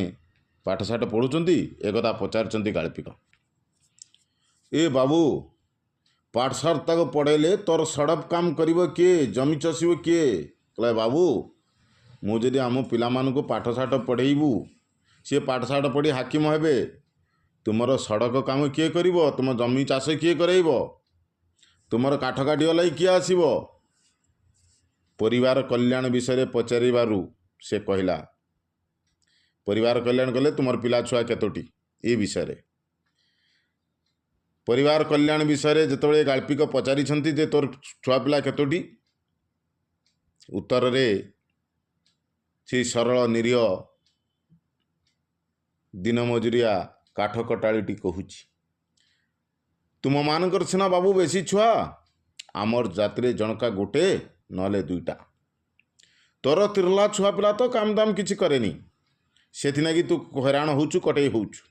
ପାଠଶାଠ ପଢ଼ୁଛନ୍ତି, ଏକଥା ପଚାରୁଛନ୍ତି ଗାଳ୍ପିକ। ଏ ବାବୁ ପାଠଶାଠ ତାକୁ ପଢ଼େଇଲେ ତୋର ସଡ଼ପ କାମ କରିବ କିଏ, ଜମି ଚଷିବ କିଏ? କହିଲା ବାବୁ ମୁଁ ଯଦି ଆମ ପିଲାମାନଙ୍କୁ ପାଠଶାଠ ପଢ଼େଇବୁ, ସିଏ ପାଠଶାଠ ପଢ଼ି ହାକିମ ହେବେ, ତୁମର ସଡ଼କ କାମ କିଏ କରିବ? ତୁମ ଜମି ଚାଷ କିଏ କରେଇବ? ତୁମର କାଠ କାଟିବା ଲାଗି କିଏ ଆସିବ? ପରିବାର କଲ୍ୟାଣ ବିଷୟରେ ପଚାରିବାରୁ ସେ କହିଲା, ପରିବାର କଲ୍ୟାଣ କଲେ ତୁମର ପିଲା ଛୁଆ କେତୋଟି, ଏ ବିଷୟରେ, ପରିବାର କଲ୍ୟାଣ ବିଷୟରେ ଯେତେବେଳେ ଗାଳ୍ପିକ ପଚାରିଛନ୍ତି ଯେ ତୋର ଛୁଆ ପିଲା କେତୋଟି, ଉତ୍ତରରେ ସେଇ ସରଳ ନିରୀହ ଦିନ ମଜୁରିଆ କାଠ କଟାଳିଟି କହୁଛି, ତୁମମାନଙ୍କର ସିନା ବାବୁ ବେଶୀ ଛୁଆ, ଆମର ଜାତିରେ ଜଣକା ଗୋଟେ ନହେଲେ ଦୁଇଟା। ତୋର ତିର୍ଲା ଛୁଆ ପିଲା ତ କାମ ଦାମ କିଛି କରେନି, ସେଥିନାଗି ତୁ ହଇରାଣ ହେଉଛୁ, କଟେଇ ହେଉଛୁ।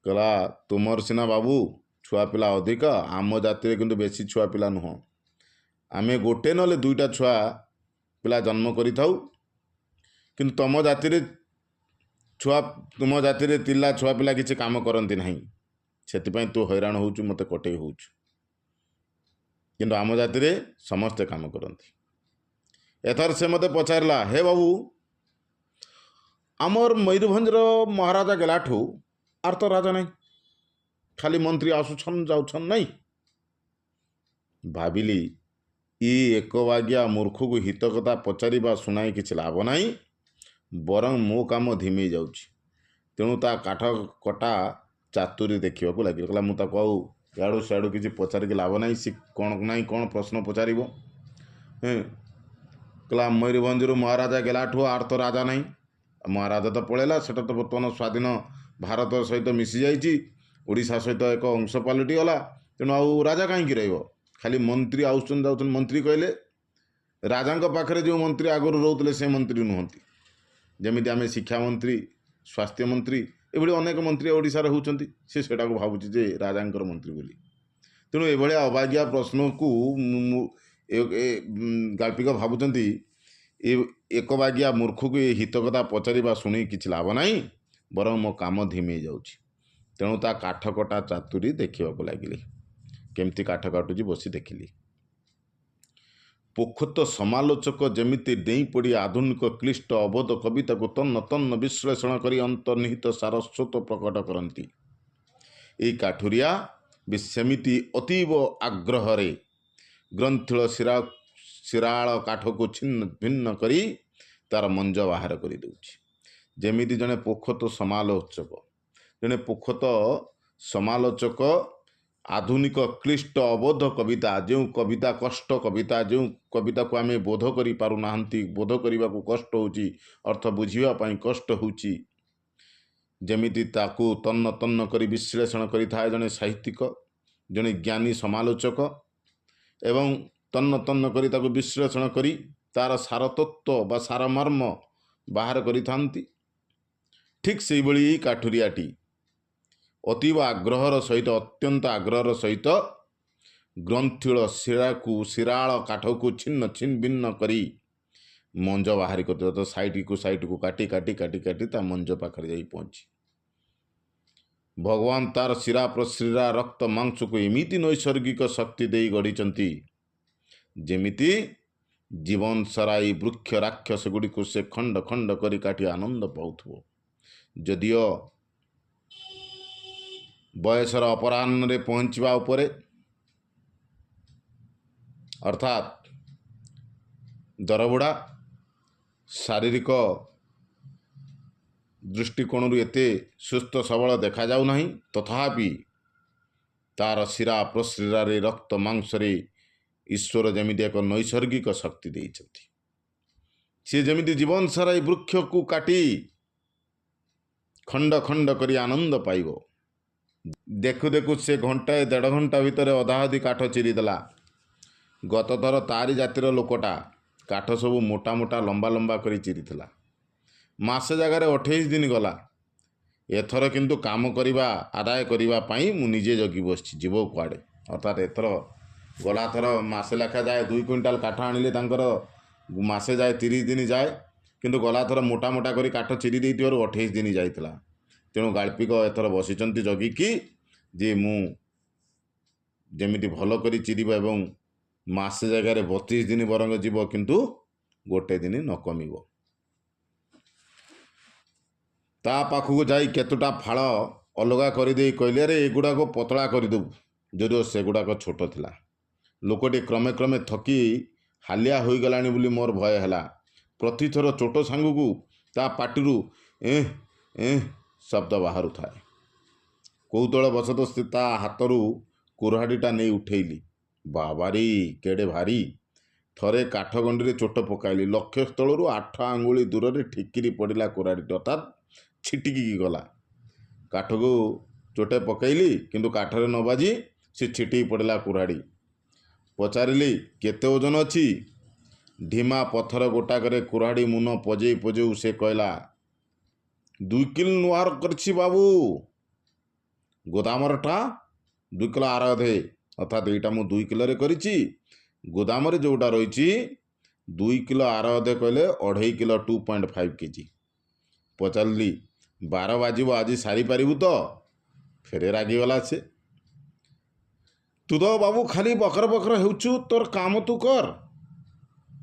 କହିଲା, ତୁମର ସିନା ବାବୁ ଛୁଆ ପିଲା ଅଧିକ, ଆମ ଜାତିରେ କିନ୍ତୁ ବେଶୀ ଛୁଆ ପିଲା ନୁହଁ। ଆମେ ଗୋଟେ ନହେଲେ ଦୁଇଟା ଛୁଆ ପିଲା ଜନ୍ମ କରିଥାଉ, କିନ୍ତୁ ତମ ଜାତିରେ ଛୁଆ, ତୁମ ଜାତିରେ ତିର୍ଲା ଛୁଆ ପିଲା କିଛି କାମ କରନ୍ତି ନାହିଁ, ସେଥିପାଇଁ ତୁ ହଇରାଣ ହେଉଛୁ, ମୋତେ କଟେଇ ହେଉଛୁ। କିନ୍ତୁ ଆମ ଜାତିରେ ସମସ୍ତେ କାମ କରନ୍ତି। ଏଥର ସେ ମୋତେ ପଚାରିଲା, ହେ ବାବୁ, ଆମର ମୟୂରଭଞ୍ଜର ମହାରାଜା ଗଲାଠୁ ଆର୍ ତ ରାଜା ନାହିଁ, ଖାଲି ମନ୍ତ୍ରୀ ଆସୁଛନ୍ ଯାଉଛନ୍ ନାଇଁ। ଭାବିଲି ଇ ଏକବାଗିଆ ମୂର୍ଖକୁ ହିତ କଥା ପଚାରିବା ଶୁଣାଇ କିଛି ଲାଭ ନାହିଁ, ବରଂ ମୋ କାମ ଧିମେଇ ଯାଉଛି। ତେଣୁ ତା କାଠ କଟା ଚାତୁରୀ ଦେଖିବାକୁ ଲାଗିଲା। କହିଲା, ମୁଁ ତାକୁ ଆଉ ଇଆଡ଼ୁ ସିଆଡ଼ୁ କିଛି ପଚାରିକି ଲାଭ ନାହିଁ, ସେ କ'ଣ ନାହିଁ କ'ଣ ପ୍ରଶ୍ନ ପଚାରିବ। କହିଲା, ମୟୂରଭଞ୍ଜରୁ ମହାରାଜା ଗଲାଠୁ ଆର୍ ତ ରାଜା ନାହିଁ, ମହାରାଜା ତ ପଳେଇଲା, ସେଟା ତ ବର୍ତ୍ତମାନ ସ୍ୱାଧୀନ ଭାରତ ସହିତ ମିଶିଯାଇଛି, ଓଡ଼ିଶା ସହିତ ଏକ ଅଂଶ ପାଲଟିଗଲା, ତେଣୁ ଆଉ ରାଜା କାହିଁକି ରହିବ, ଖାଲି ମନ୍ତ୍ରୀ ଆସୁଛନ୍ତି ଯାଉଛନ୍ତି। ମନ୍ତ୍ରୀ କହିଲେ ରାଜାଙ୍କ ପାଖରେ ଯେଉଁ ମନ୍ତ୍ରୀ ଆଗରୁ ରହୁଥିଲେ ସେ ମନ୍ତ୍ରୀ ନୁହନ୍ତି। ଯେମିତି ଆମେ ଶିକ୍ଷାମନ୍ତ୍ରୀ, ସ୍ୱାସ୍ଥ୍ୟମନ୍ତ୍ରୀ, ଏଭଳି ଅନେକ ମନ୍ତ୍ରୀ ଓଡ଼ିଶାରେ ହେଉଛନ୍ତି, ସେ ସେଟାକୁ ଭାବୁଛି ଯେ ରାଜାଙ୍କର ମନ୍ତ୍ରୀ ବୋଲି। ତେଣୁ ଏଭଳିଆ ଅବାଗିଆ ପ୍ରଶ୍ନକୁ ଗାଳ୍ପିକ ଭାବୁଛନ୍ତି ଏ ଏକବାଗିଆ ମୂର୍ଖକୁ ଏ ହିତ କଥା ପଚାରିବା ଶୁଣି କିଛି ଲାଭ ନାହିଁ, ବରଂ ମୋ କାମ ଧିମେଇ ଯାଉଛି। ତେଣୁ ତା କାଠ କଟା ଚାତୁରୀ ଦେଖିବାକୁ ଲାଗିଲି, କେମିତି କାଠ କାଟୁଛି ବସି ଦେଖିଲି। ପୋଖତ ସମାଲୋଚକ ଯେମିତି ଡେଇଁ ପଡ଼ି ଆଧୁନିକ କ୍ଲିଷ୍ଟ ଅବୋଧ କବିତାକୁ ତନ୍ନ ତନ୍ନ ବିଶ୍ଳେଷଣ କରି ଅନ୍ତର୍ନିହିତ ସାରସ୍ୱତ ପ୍ରକଟ କରନ୍ତି, ଏଇ କାଠୁରିଆ ବି ସେମିତି ଅତୀବ ଆଗ୍ରହରେ ଗ୍ରନ୍ଥିଳ ଶିରାଳ କାଠକୁ ଛିନ୍ନ ଭିନ୍ନ କରି ତାର ମଞ୍ଜ ବାହାର କରିଦେଉଛି। ଯେମିତି ଜଣେ ପୋଖତ ସମାଲୋଚକ, ଜଣେ ପୋଖତ ସମାଲୋଚକ ଆଧୁନିକ କ୍ଲିଷ୍ଟ ଅବୋଧ କବିତା, ଯେଉଁ କବିତା କଷ୍ଟ କବିତା, ଯେଉଁ କବିତାକୁ ଆମେ ବୋଧ କରିପାରୁନାହାନ୍ତି, ବୋଧ କରିବାକୁ କଷ୍ଟ ହେଉଛି, ଅର୍ଥ ବୁଝିବା ପାଇଁ କଷ୍ଟ ହେଉଛି, ଯେମିତି ତାକୁ ତନ୍ନ ତନ୍ନ କରି ବିଶ୍ଳେଷଣ କରିଥାଏ ଜଣେ ସାହିତ୍ୟିକ, ଜଣେ ଜ୍ଞାନୀ ସମାଲୋଚକ, ଏବଂ ତନ୍ନ ତନ୍ନ କରି ତାକୁ ବିଶ୍ଳେଷଣ କରି ତାର ସାରତତ୍ତ୍ୱ ବା ସାରମର୍ମ ବାହାର କରିଥାନ୍ତି, ଠିକ୍ ସେଇଭଳି କାଠୁରିଆଟି ଅତୀବ ଆଗ୍ରହର ସହିତ, ଅତ୍ୟନ୍ତ ଆଗ୍ରହର ସହିତ ଗ୍ରନ୍ଥିଳ ଶିରାକୁ, ଶିରାଳ କାଠକୁ ଛିନ୍ନ ଛିନ୍ନ ଭିନ୍ନ କରି ମଞ୍ଜ ବାହାରି କରିଦେବ। ତ ସାଇଡ଼କୁ ସାଇଡ଼କୁ କାଟି କାଟି କାଟି କାଟି ତା ମଞ୍ଜ ପାଖରେ ଯାଇ ପହଞ୍ଚି ଭଗବାନ ତାର ଶିରା ପ୍ରଶିରା ରକ୍ତ ମାଂସକୁ ଏମିତି ନୈସର୍ଗିକ ଶକ୍ତି ଦେଇ ଗଢ଼ିଛନ୍ତି, ଯେମିତି ଜୀବନ ସାରା ଏଇ ବୃକ୍ଷ ରାକ୍ଷସ ଗୁଡ଼ିକୁ ସେ ଖଣ୍ଡ ଖଣ୍ଡ କରି କାଟି ଆନନ୍ଦ ପାଉଥିବ। ଯଦିଓ ବୟସର ଅପରାହ୍ନରେ ପହଞ୍ଚିବା ଉପରେ, ଅର୍ଥାତ୍ ଦରବୁଢ଼ା, ଶାରୀରିକ ଦୃଷ୍ଟିକୋଣରୁ ଏତେ ସୁସ୍ଥ ସବଳ ଦେଖାଯାଉନାହିଁ, ତଥାପି ତାର ଶିରା ପ୍ରଶିରାରେ ରକ୍ତ ମାଂସରେ ଈଶ୍ୱର ଯେମିତି ଏକ ନୈସର୍ଗିକ ଶକ୍ତି ଦେଇଛନ୍ତି। ସିଏ ଯେମିତି ଜୀବନ ସାରା ଏଇ ବୃକ୍ଷକୁ କାଟି ଖଣ୍ଡ ଖଣ୍ଡ କରି ଆନନ୍ଦ ପାଇବ। ଦେଖୁ ଦେଖୁ ସେ ଘଣ୍ଟାଏ ଦେଢ଼ ଘଣ୍ଟା ଭିତରେ ଅଧାଅଧି କାଠ ଚିରିଦେଲା। ଗତଥର ତାରି ଜାତିର ଲୋକଟା କାଠ ସବୁ ମୋଟା ମୋଟା ଲମ୍ବା ଲମ୍ବା କରି ଚିରିଥିଲା। ମାସେ ଜାଗାରେ 28 ଦିନ ଗଲା। ଏଥର କିନ୍ତୁ କାମ କରିବା ଆଦାୟ କରିବା ପାଇଁ ମୁଁ ନିଜେ ଜଗି ବସିଛି, ଯିବ କୁଆଡ଼େ। ଅର୍ଥାତ୍ ଏଥର ଗଲାଥର ମାସେ ଲେଖା ଯାଏ 2 କୁଇଣ୍ଟାଲ କାଠ ଆଣିଲେ ତାଙ୍କର ମାସେ ଯାଏ 30 ଦିନ ଯାଏ, କିନ୍ତୁ ଗଲାଥର ମୋଟା ମୋଟା କରି କାଠ ଚିରି ଦେଇଥିବାରୁ 28 ଦିନ ଯାଇଥିଲା। ତେଣୁ ଗାଳ୍ପିକ ଏଥର ବସିଛନ୍ତି ଜଗିକି ଯେ ମୁଁ ଯେମିତି ଭଲ କରି ଚିରିବ ଏବଂ ମାସେ ଜାଗାରେ 32 ଦିନ ବରଂ ଯିବ, କିନ୍ତୁ ଗୋଟେ ଦିନ ନ କମିବ। ତା ପାଖକୁ ଯାଇ କେତୋଟା ଫାଳ ଅଲଗା କରିଦେଇ କହିଲି, ଆରେ ଏଗୁଡ଼ାକ ପତଳା କରିଦେବୁ, ଯଦିଓ ସେଗୁଡ଼ାକ ଛୋଟ ଥିଲା। ଲୋକଟି କ୍ରମେ କ୍ରମେ ଥକି ହାଲିଆ ହୋଇଗଲାଣି ବୋଲି ମୋର ଭୟ ହେଲା। ପ୍ରତିଥର ଚୋଟ ସାଙ୍ଗକୁ ତା ପାଟିରୁ ଏଁ ଏଁ ଶବ୍ଦ ବାହାରୁଥାଏ। କୌତୂହଳ ବଶତଃ ସେ ତା ହାତରୁ କୁରାଢ଼ିଟା ନେଇ ଉଠେଇଲି। ବାବାରେ, କେଡ଼େ ଭାରି! ଥରେ କାଠଗଣ୍ଡିରେ ଚୋଟ ପକାଇଲି। ଲକ୍ଷ୍ୟସ୍ଥଳରୁ 8 ଆଙ୍ଗୁଳି ଦୂରରେ ଠିକିରି ପଡ଼ିଲା କୁରାଢ଼ିଟି, ଅର୍ଥାତ୍ ଛିଟିକିକି ଗଲା। କାଠକୁ ଚୋଟେ ପକାଇଲି, କିନ୍ତୁ କାଠରେ ନ ବାଜି ସେ ଛିଟିକି ପଡ଼ିଲା କୁରାଢ଼ି। ପଚାରିଲି, କେତେ ଓଜନ ଅଛି? ଢିମା ପଥର ଗୋଟାକରେ କୁରାଢ଼ି ମୁନ ପଜେଇ ପଜେଉ ସେ କହିଲା, 2 କିଲୋ ନୁଆର କରିଛି ବାବୁ। ଗୋଦାମରଟା 2 କିଲୋ ଆର ଅଧେ, ଅର୍ଥାତ୍ ଏଇଟା ମୁଁ 2 କିଲୋରେ କରିଛି। ଗୋଦାମରେ ଯେଉଁଟା ରହିଛି 2 କିଲୋ ଆର ଅଧେ କହିଲେ 2.5 କିଲୋ, 2.5 କେଜି। ପଚାରିଲି, 12 ବାଜିବ, ଆଜି ସାରିପାରିବୁ ତ? ଫେରେ ରାଗିଗଲା ସେ। ତୁ ତ ବାବୁ ଖାଲି ବକର ବକର ହେଉଛୁ, ତୋର କାମ ତୁ କର।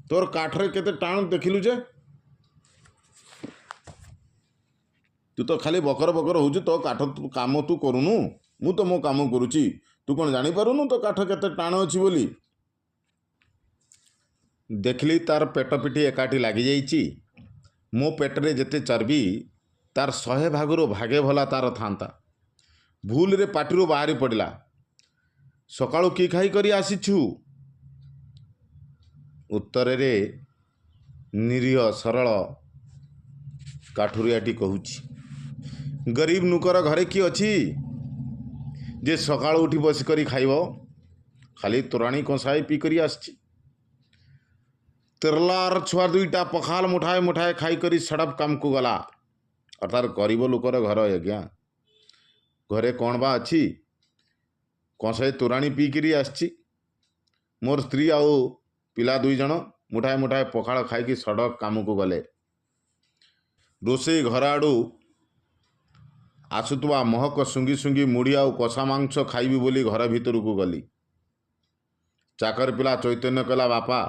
ତୋର କାଠରେ କେତେ ଟାଣ ଦେଖିଲୁ ଯେ? ତୁ ତ ଖାଲି ବକର ବକର ହେଉଛୁ, ତୋ କାଠ କାମ ତୁ କରୁନୁ, ମୁଁ ତ ମୋ କାମ କରୁଛି। ତୁ କ'ଣ ଜାଣିପାରୁନୁ ତୋ କାଠ କେତେ ଟାଣ ଅଛି ବୋଲି? ଦେଖିଲି ତାର ପେଟ ପିଠି ଏକାଠି ଲାଗିଯାଇଛି। ମୋ ପେଟରେ ଯେତେ ଚର୍ବି, ତାର 100 ଭାଗରୁ ଭାଗେ ଭଲା ତାର ଥାନ୍ତା। ଭୁଲରେ ପାଟିରୁ ବାହାରି ପଡ଼ିଲା, ସକାଳୁ କି ଖାଇ କରି ଆସିଛୁ? ଉତ୍ତରରେ ନିରୀହ ସରଳ କାଠୁରିଆଟି କହୁଛି, ଗରିବ ନୁକର ଘରେ କି ଅଛି ଯେ ସକାଳୁ ଉଠି ବସିକରି ଖାଇବ? ଖାଲି ତୋରାଣୀ କଂସାଏ ପିଇକରି ଆସିଛି। ତେରଲାର ଛୁଆ ଦୁଇଟା ପଖାଲ ମୁଠାଏ ମୁଠାଏ ଖାଇକରି ସଡ଼ପ କାମକୁ ଗଲା। ଅର୍ଥାତ୍ ଗରିବ ଲୋକର ଘର ଆଜ୍ଞା, ଘରେ କ'ଣ ବା ଅଛି? କଂସାଏ ତୋରାଣୀ ପିଇକିରି ଆସିଛି। ମୋର ସ୍ତ୍ରୀ ଆଉ ପିଲା 2 ଜଣ ମୁଠାଏ ମୁଠାଏ ପଖାଳ ଖାଇକି ସଡ଼କ କାମକୁ ଗଲେ। ରୋଷେଇ ଘର ଆଡ଼ୁ ଆସୁଥିବା ମହକ ଶୁଙ୍ଘି ଶୁଙ୍ଘି ମୁଢ଼ି ଆଉ କଷା ମାଂସ ଖାଇବି ବୋଲି ଘର ଭିତରକୁ ଗଲି। ଚାକର ପିଲା ଚୈତନ୍ୟ କହିଲା, ବାପା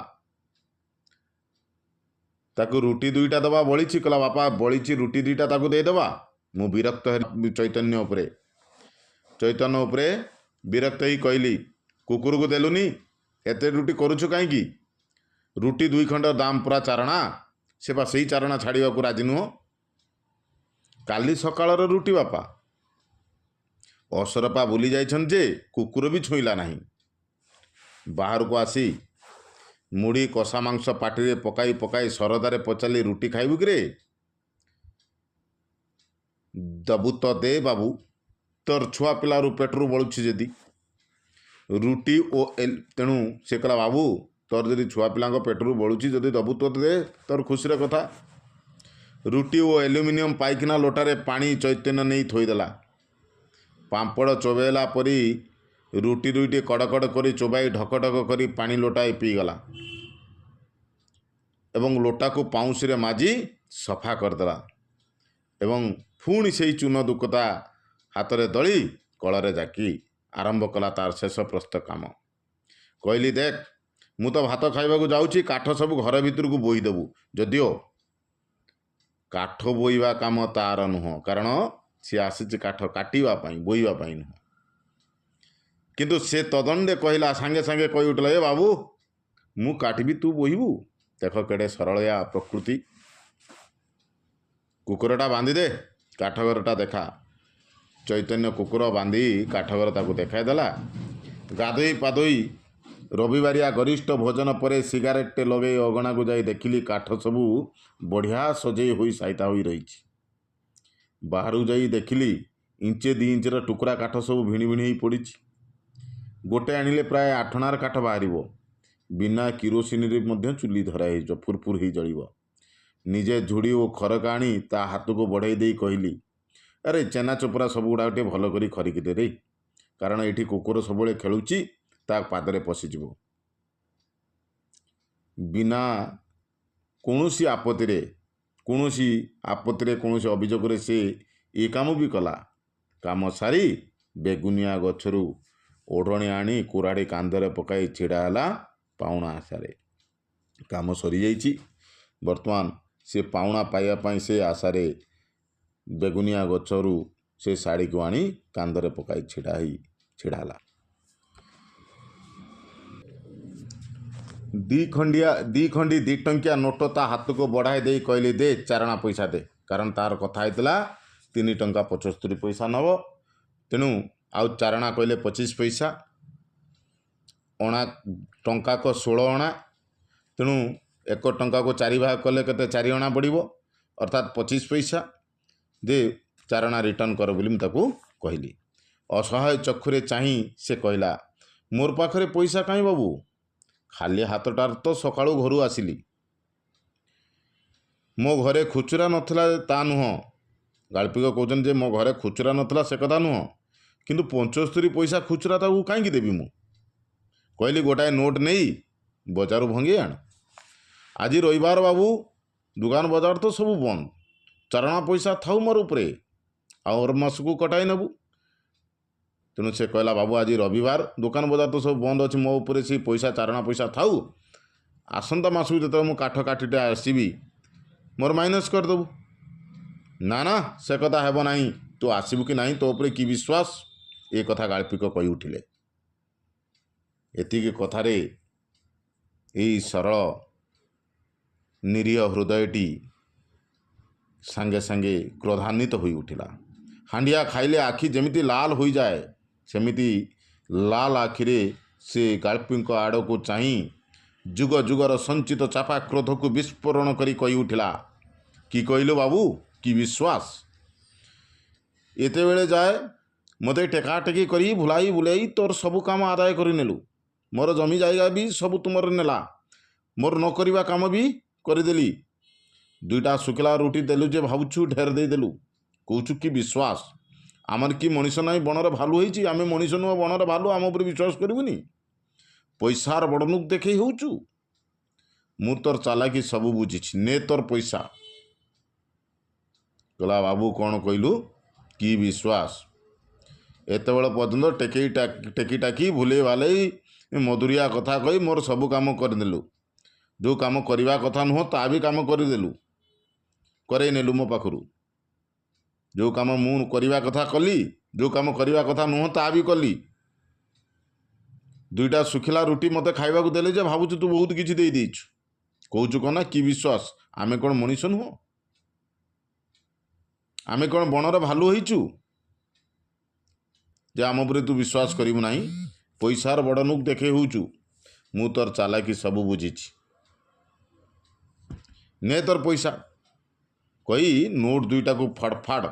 ତାକୁ ରୁଟି 2ଟା ଦେବା ବଳିଛି। କହିଲା, ବାପା ବଳିଛି ରୁଟି 2ଟା ତାକୁ ଦେଇଦେବା। ମୁଁ ବିରକ୍ତ ହେଲି ଚୈତନ୍ୟ ଉପରେ। ଚୈତନ୍ୟ ଉପରେ ବିରକ୍ତ ହେଇ କହିଲି, କୁକୁରକୁ ଦେଲୁନି, ଏତେ ରୁଟି କରୁଛୁ କାହିଁକି? ରୁଟି 2 ଖଣ୍ଡ ଦାମ ପୁରା ଚାରଣା, ସେ ବା ସେଇ ଚାରଣା ଛାଡ଼ିବାକୁ ରାଜି ନୁହଁ। କାଲି ସକାଳର ରୁଟି ବାପା। ଅସରପା ବୁଲି ଯାଇଛନ୍ତି ଯେ କୁକୁର ବି ଛୁଇଁଲା ନାହିଁ। ବାହାରକୁ ଆସି ମୁଢ଼ି କଷା ମାଂସ ପାଟିରେ ପକାଇ ପକାଇ ସରଦାରେ ପଚାରିଲି, ରୁଟି ଖାଇବୁ କିରେ? ଦବୁ ତ ଦେ ବାବୁ, ତୋର ଛୁଆ ପିଲାରୁ ପେଟରୁ ବଳୁଛି ଯଦି ରୁଟି ଓ ତେଣୁ ସେ କହିଲା, ବାବୁ ତୋର ଯଦି ଛୁଆ ପିଲାଙ୍କ ପେଟରୁ ବଳୁଛି ଯଦି ଦବୁ ତ ଦେ, ତୋର ଖୁସିର କଥା। ରୁଟି ଓ ଆଲୁମିନିୟମ ପାଇଖାନା ଲୋଟାରେ ପାଣି ଚୈତନ୍ୟ ନେଇ ଥୋଇଦେଲା। ପାମ୍ପଡ଼ ଚୋବେଇଲା ପରି ରୁଟି 2ଟି କଡ଼କଡ଼ କରି ଚୋବାଇ ଢକ ଢକ କରି ପାଣି ଲୋଟାଏ ପିଇଗଲା ଏବଂ ଲୋଟାକୁ ପାଉଁଶରେ ମାଜି ସଫା କରିଦେଲା ଏବଂ ପୁଣି ସେଇ ଚୂନ ଦୁକତା ହାତରେ ଦଳି କଳରେ ଜାକି ଆରମ୍ଭ କଲା ତାର ଶେଷ ପ୍ରସ୍ତ କାମ। କହିଲି, ଦେଖ ମୁଁ ତ ଭାତ ଖାଇବାକୁ ଯାଉଛି, କାଠ ସବୁ ଘର ଭିତରକୁ ବୋହିଦେବୁ। ଯଦିଓ କାଠ ବୋହିବା କାମ ତାର ନୁହଁ, କାରଣ ସିଏ ଆସିଛି କାଠ କାଟିବା ପାଇଁ, ବୋହିବା ପାଇଁ ନୁହଁ। କିନ୍ତୁ ସେ ତଦଣ୍ଡେ କହିଲା, ସାଙ୍ଗେ ସାଙ୍ଗେ କହି ଉଠିଲା, ଏ ବାବୁ ମୁଁ କାଟିବି ତୁ ବୋହିବୁ? ଦେଖ କେଡ଼େ ସରଳୟା ପ୍ରକୃତି। କୁକୁରଟା ବାନ୍ଧିଦେ, କାଠଘରଟା ଦେଖା। ଚୈତନ୍ୟ କୁକୁର ବାନ୍ଧି କାଠଘର ତାକୁ ଦେଖାଇଦେଲା। ଗାଧୋଇ ପାଧୋଇ ରବିବାରିଆ ଗରିଷ୍ଠ ଭୋଜନ ପରେ ସିଗାରେଟଟେ ଲଗେଇ ଅଗଣାକୁ ଯାଇ ଦେଖିଲି କାଠ ସବୁ ବଢ଼ିଆ ସଜେଇ ହୋଇ ସାଇତା ହୋଇ ରହିଛି। ବାହାରକୁ ଯାଇ ଦେଖିଲି ଇଞ୍ଚେ 2 ଇଞ୍ଚର ଟୁକୁରା କାଠ ସବୁ ଭିଣି ଭିଣି ହେଇ ପଡ଼ିଛି। ଗୋଟେ ଆଣିଲେ ପ୍ରାୟ 8 ଅଣାର କାଠ ବାହାରିବ। ବିନା କିରୋସିନିରେ ମଧ୍ୟ ଚୁଲି ଧରା ହେଇଯିବ, ଫୁରଫୁର ହେଇ ଜଳିବ। ନିଜେ ଝୁଡ଼ି ଓ ଖରକା ଆଣି ତା ହାତକୁ ବଢ଼େଇ ଦେଇ କହିଲି, ଆରେ ଚେନା ଚୋପରା ସବୁ ଗୁଡ଼ାକ ଟିକେ ଭଲ କରି ଖରିକି ଦେ ରେ, କାରଣ ଏଇଠି କୁକୁର ସବୁବେଳେ ଖେଳୁଛି, ତା ପାଦରେ ପଶିଯିବ। ବିନା କୌଣସି ଆପତ୍ତିରେ, କୌଣସି ଆପତ୍ତିରେ, କୌଣସି ଅଭିଯୋଗରେ ସେ ଏ କାମ ବି କଲା। କାମ ସାରି ବେଗୁନିଆ ଗଛରୁ ଓଢ଼ଣୀ ଆଣି କୁରାଢ଼ି କାନ୍ଧରେ ପକାଇ ଛିଡ଼ା ହେଲା ପାଉଣା ଆଶାରେ। କାମ ସରିଯାଇଛି, ବର୍ତ୍ତମାନ ସେ ପାଉଣା ପାଇବା ପାଇଁ ସେ ଆଶାରେ ବେଗୁନିଆ ଗଛରୁ ସେ ଶାଢ଼ୀକୁ ଆଣି କାନ୍ଧରେ ପକାଇ ଛିଡ଼ା ହେଇ ଛିଡ଼ା ହେଲା। ଦି ଖଣ୍ଡିଆ 2 ଖଣ୍ଡି 2 ଟଙ୍କିଆ ନୋଟ ତା ହାତକୁ ବଢ଼ାଇ ଦେଇ କହିଲି, ଦେ, ଚାରଣା ପଇସା ଦେ। କାରଣ ତାର କଥା ହେଇଥିଲା 3 ଟଙ୍କା 75 ପଇସା ନେବ। ତେଣୁ ଆଉ ଚାରଣା କହିଲେ 25 ପଇସା, ଅଣା ଟଙ୍କାକ 16 ଅଣା। ତେଣୁ 1 ଟଙ୍କାକୁ 4 ଭାଗ କଲେ କେତେ? 4 ଅଣା ପଡ଼ିବ, ଅର୍ଥାତ୍ 25 ପଇସା। ଦେ, ଚାରଣା ରିଟର୍ଣ୍ଣ କର ବୋଲି ମୁଁ ତାକୁ କହିଲି। ଅସହାୟ ଚକ୍ଷୁରେ ଚାହିଁ ସେ କହିଲା, ମୋର ପାଖରେ ପଇସା କାହିଁ ବାବୁ? ଖାଲି ହାତଟାରେ ତ ସକାଳୁ ଘରୁ ଆସିଲି। ମୋ ଘରେ ଖୁଚୁରା ନଥିଲା ତା ନୁହଁ। ଗାଳ୍ପିକ କହୁଛନ୍ତି ଯେ ମୋ ଘରେ ଖୁଚୁରା ନଥିଲା ସେ କଥା ନୁହଁ, କିନ୍ତୁ 75 ପଇସା ଖୁଚୁରା ତାକୁ କାହିଁକି ଦେବି? ମୁଁ କହିଲି, ଗୋଟାଏ ନୋଟ୍ ନେଇ ବଜାରରୁ ଭଙ୍ଗେଇ ଆଣ। ଆଜି ରବିବାର ବାବୁ, ଦୋକାନ ବଜାର ତ ସବୁ ବନ୍ଦ। ଚାରଣା ପଇସା ଥାଉ ମୋର ଉପରେ, ଆଉ ଆର ମାସକୁ କଟାଇ ନେବୁ। ତେଣୁ ସେ କହିଲା, ବାବୁ, ଆଜି ରବିବାର, ଦୋକାନ ବଜାର ତ ସବୁ ବନ୍ଦ ଅଛି, ମୋ ଉପରେ ସେଇ ପଇସା ଚାରଣା ପଇସା ଥାଉ। ଆସନ୍ତା ମାସକୁ ଯେତେବେଳେ ମୁଁ କାଠ କାଠିଟା ଆସିବି, ମୋର ମାଇନସ୍ କରିଦେବୁ। ନା ନା, ସେ କଥା ହେବ ନାହିଁ। ତୁ ଆସିବୁ କି ନାହିଁ, ତୋ ଉପରେ କି ବିଶ୍ୱାସ? ଏ କଥା ଗାଳ୍ପିକ କହି ଉଠିଲେ। ଏତିକି କଥାରେ ଏଇ ସରଳ ନିରୀହ ହୃଦୟଟି ସାଙ୍ଗେ ସାଙ୍ଗେ କ୍ରୋଧାନ୍ୱିତ ହୋଇ ଉଠିଲା। ହାଣ୍ଡିଆ ଖାଇଲେ ଆଖି ଯେମିତି ଲାଲ ହୋଇଯାଏ, ସେମିତି ଲାଲ ଆଖିରେ ସେ ଗାଳ୍ପିକଙ୍କ ଆଡ଼କୁ ଚାହିଁ ଯୁଗ ଯୁଗର ସଞ୍ଚିତ ଚାପା କ୍ରୋଧକୁ ବିସ୍ଫୋରଣ କରି କହି ଉଠିଲା, କି କହିଲୁ ବାବୁ, କି ବିଶ୍ୱାସ? ଏତେବେଳେ ଯାଏ ମୋତେ ଟେକାଟେକି କରି ଭୁଲାଇ ବୁଲାଇ ତୋର ସବୁ କାମ ଆଦାୟ କରିନେଲୁ। ମୋର ଜମି ଜାଗା ବି ସବୁ ତୁମର ନେଲା। ମୋର ନ କରିବା କାମ ବି କରିଦେଲି। ଦୁଇଟା ଶୁଖିଲା ରୁଟି ଦେଲୁ ଯେ ଭାବୁଛୁ ଢେର ଦେଇଦେଲୁ। କହୁଛୁ କି ବିଶ୍ୱାସ? ଆମର କି ମଣିଷ ନାହିଁ, ବଣରେ ଭାଲୁ ହେଇଛି? ଆମେ ମଣିଷ ନୁହଁ, ବଣରେ ଭାଲୁ, ଆମ ଉପରେ ବିଶ୍ୱାସ କରିବୁନି? ପଇସାର ବଡ଼ନୁକ ଦେଖେଇ ହେଉଛୁ। ମୁଁ ତୋର ଚାଲାକି ସବୁ ବୁଝିଛି। ନେ ତୋର ପଇସା। କହିଲା, ବାବୁ, କ'ଣ କହିଲୁ, କି ବିଶ୍ୱାସ? ଏତେବେଳ ପର୍ଯ୍ୟନ୍ତ ଟେକେଇ ଟେକି ଟାକି, ଭୁଲେଇ ଭାଲେଇ, ମଧୁରିଆ କଥା କହି ମୋର ସବୁ କାମ କରିଦେଲୁ। ଯେଉଁ କାମ କରିବା କଥା ନୁହଁ, ତା ବି କାମ କରିଦେଲୁ, କରେଇ ନେଲୁ ମୋ ପାଖରୁ। ଯେଉଁ କାମ ମୁଁ କରିବା କଥା କଲି, ଯେଉଁ କାମ କରିବା କଥା ନୁହଁ ତା ବି କଲି। ଦୁଇଟା ଶୁଖିଲା ରୁଟି ମୋତେ ଖାଇବାକୁ ଦେଲେ ଯେ ଭାବୁଛୁ ତୁ ବହୁତ କିଛି ଦେଇ ଦେଇଛୁ। କହୁଛୁ କ'ଣ ନା କି ବିଶ୍ୱାସ? ଆମେ କ'ଣ ମଣିଷ ନୁହଁ? ଆମେ କ'ଣ ବଣର ଭାଲୁ ହେଇଛୁ ଯେ ଆମ ଉପରେ ତୁ ବିଶ୍ୱାସ କରିବୁ ନାହିଁ? ପଇସାର ବଡ଼ ନୁକ୍ ଦେଖେଇ ହେଉଛୁ। ମୁଁ ତୋର ଚାଲାକି ସବୁ ବୁଝିଛି। ନେ ତୋର ପଇସା କହି ନୋଟ୍ ଦୁଇଟାକୁ ଫଡ଼ଫାଡ଼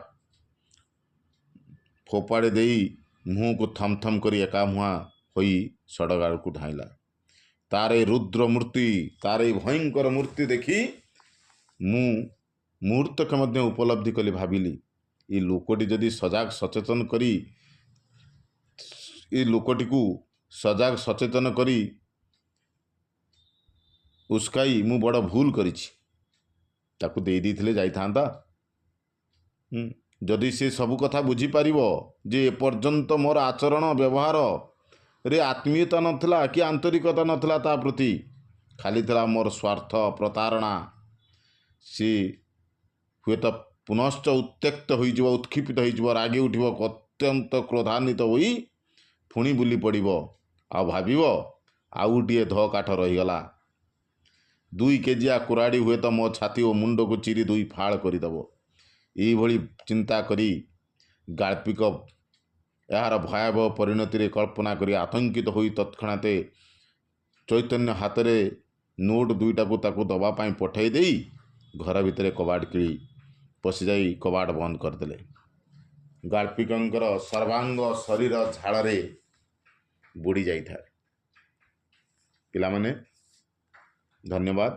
ଫୋପାଡ଼ି ଦେଇ ମୁହଁକୁ ଥମ୍ ଥମ୍ କରି ଏକା ମୁହାଁ ହୋଇ ସଡ଼କ ଆଡ଼କୁ ଧାଇଁଲା। ତାର ଏଇ ରୁଦ୍ର ମୂର୍ତ୍ତି, ତାର ଏଇ ଭୟଙ୍କର ମୂର୍ତ୍ତି ଦେଖି ମୁଁ ମୁହୂର୍ତ୍ତକ ମଧ୍ୟ ଉପଲବ୍ଧି କଲି। ଭାବିଲି, ଏ ଲୋକଟି ଯଦି ସଜାଗ ସଚେତନ କରି ଏ ଲୋକଟିକୁ ସଜାଗ ସଚେତନ କରି ଉସ୍କାଇ ମୁଁ ବଡ଼ ଭୁଲ କରିଛି। ତାକୁ ଦେଇ ଦେଇଥିଲେ ଯାଇଥାନ୍ତା। ଯଦି ସେ ସବୁ କଥା ବୁଝିପାରିବ ଯେ ଏପର୍ଯ୍ୟନ୍ତ ମୋର ଆଚରଣ ବ୍ୟବହାରରେ ଆତ୍ମୀୟତା ନଥିଲା କି ଆନ୍ତରିକତା ନଥିଲା ତା ପ୍ରତି, ଖାଲି ଥିଲା ମୋର ସ୍ୱାର୍ଥ ପ୍ରତାରଣା, ସିଏ ହୁଏତ ପୁନଶ୍ଚ ଉତ୍ତ୍ୟକ୍ତ ହୋଇଯିବ, ଉତ୍କ୍ଷିପ୍ତ ହୋଇଯିବ, ରାଗି ଉଠିବ, ଅତ୍ୟନ୍ତ କ୍ରୋଧାନ୍ୱିତ ହୋଇ ପୁଣି ବୁଲି ପଡ଼ିବ ଆଉ ଭାବିବ, ଆଉ ଗୋଟିଏ ଧ କାଠ ରହିଗଲା, 2 କେଜିଆ କୁରାଢ଼ୀ ହୁଏତ ମୋ ଛାତି ଓ ମୁଣ୍ଡକୁ ଚିରି ଦୁଇ ଫାଳ କରିଦେବ। ଏଇଭଳି ଚିନ୍ତା କରି ଗାଳ୍ପିକ ଏହାର ଭୟାବହ ପରିଣତିରେ କଳ୍ପନା କରି ଆତଙ୍କିତ ହୋଇ ତତ୍କ୍ଷଣାତେ ଚୈତନ୍ୟ ହାତରେ ନୋଟ୍ ଦୁଇଟାକୁ ତାକୁ ଦେବା ପାଇଁ ପଠାଇ ଦେଇ ଘର ଭିତରେ କବାଟ କିଳି ପଶିଯାଇ କବାଟ ବନ୍ଦ କରିଦେଲେ। ଗାଳ୍ପିକଙ୍କର ସର୍ବାଙ୍ଗ ଶରୀର ଝାଳରେ ବୁଡ଼ି ଯାଇଥାଏ। ପିଲାମାନେ, ଧନ୍ୟବାଦ।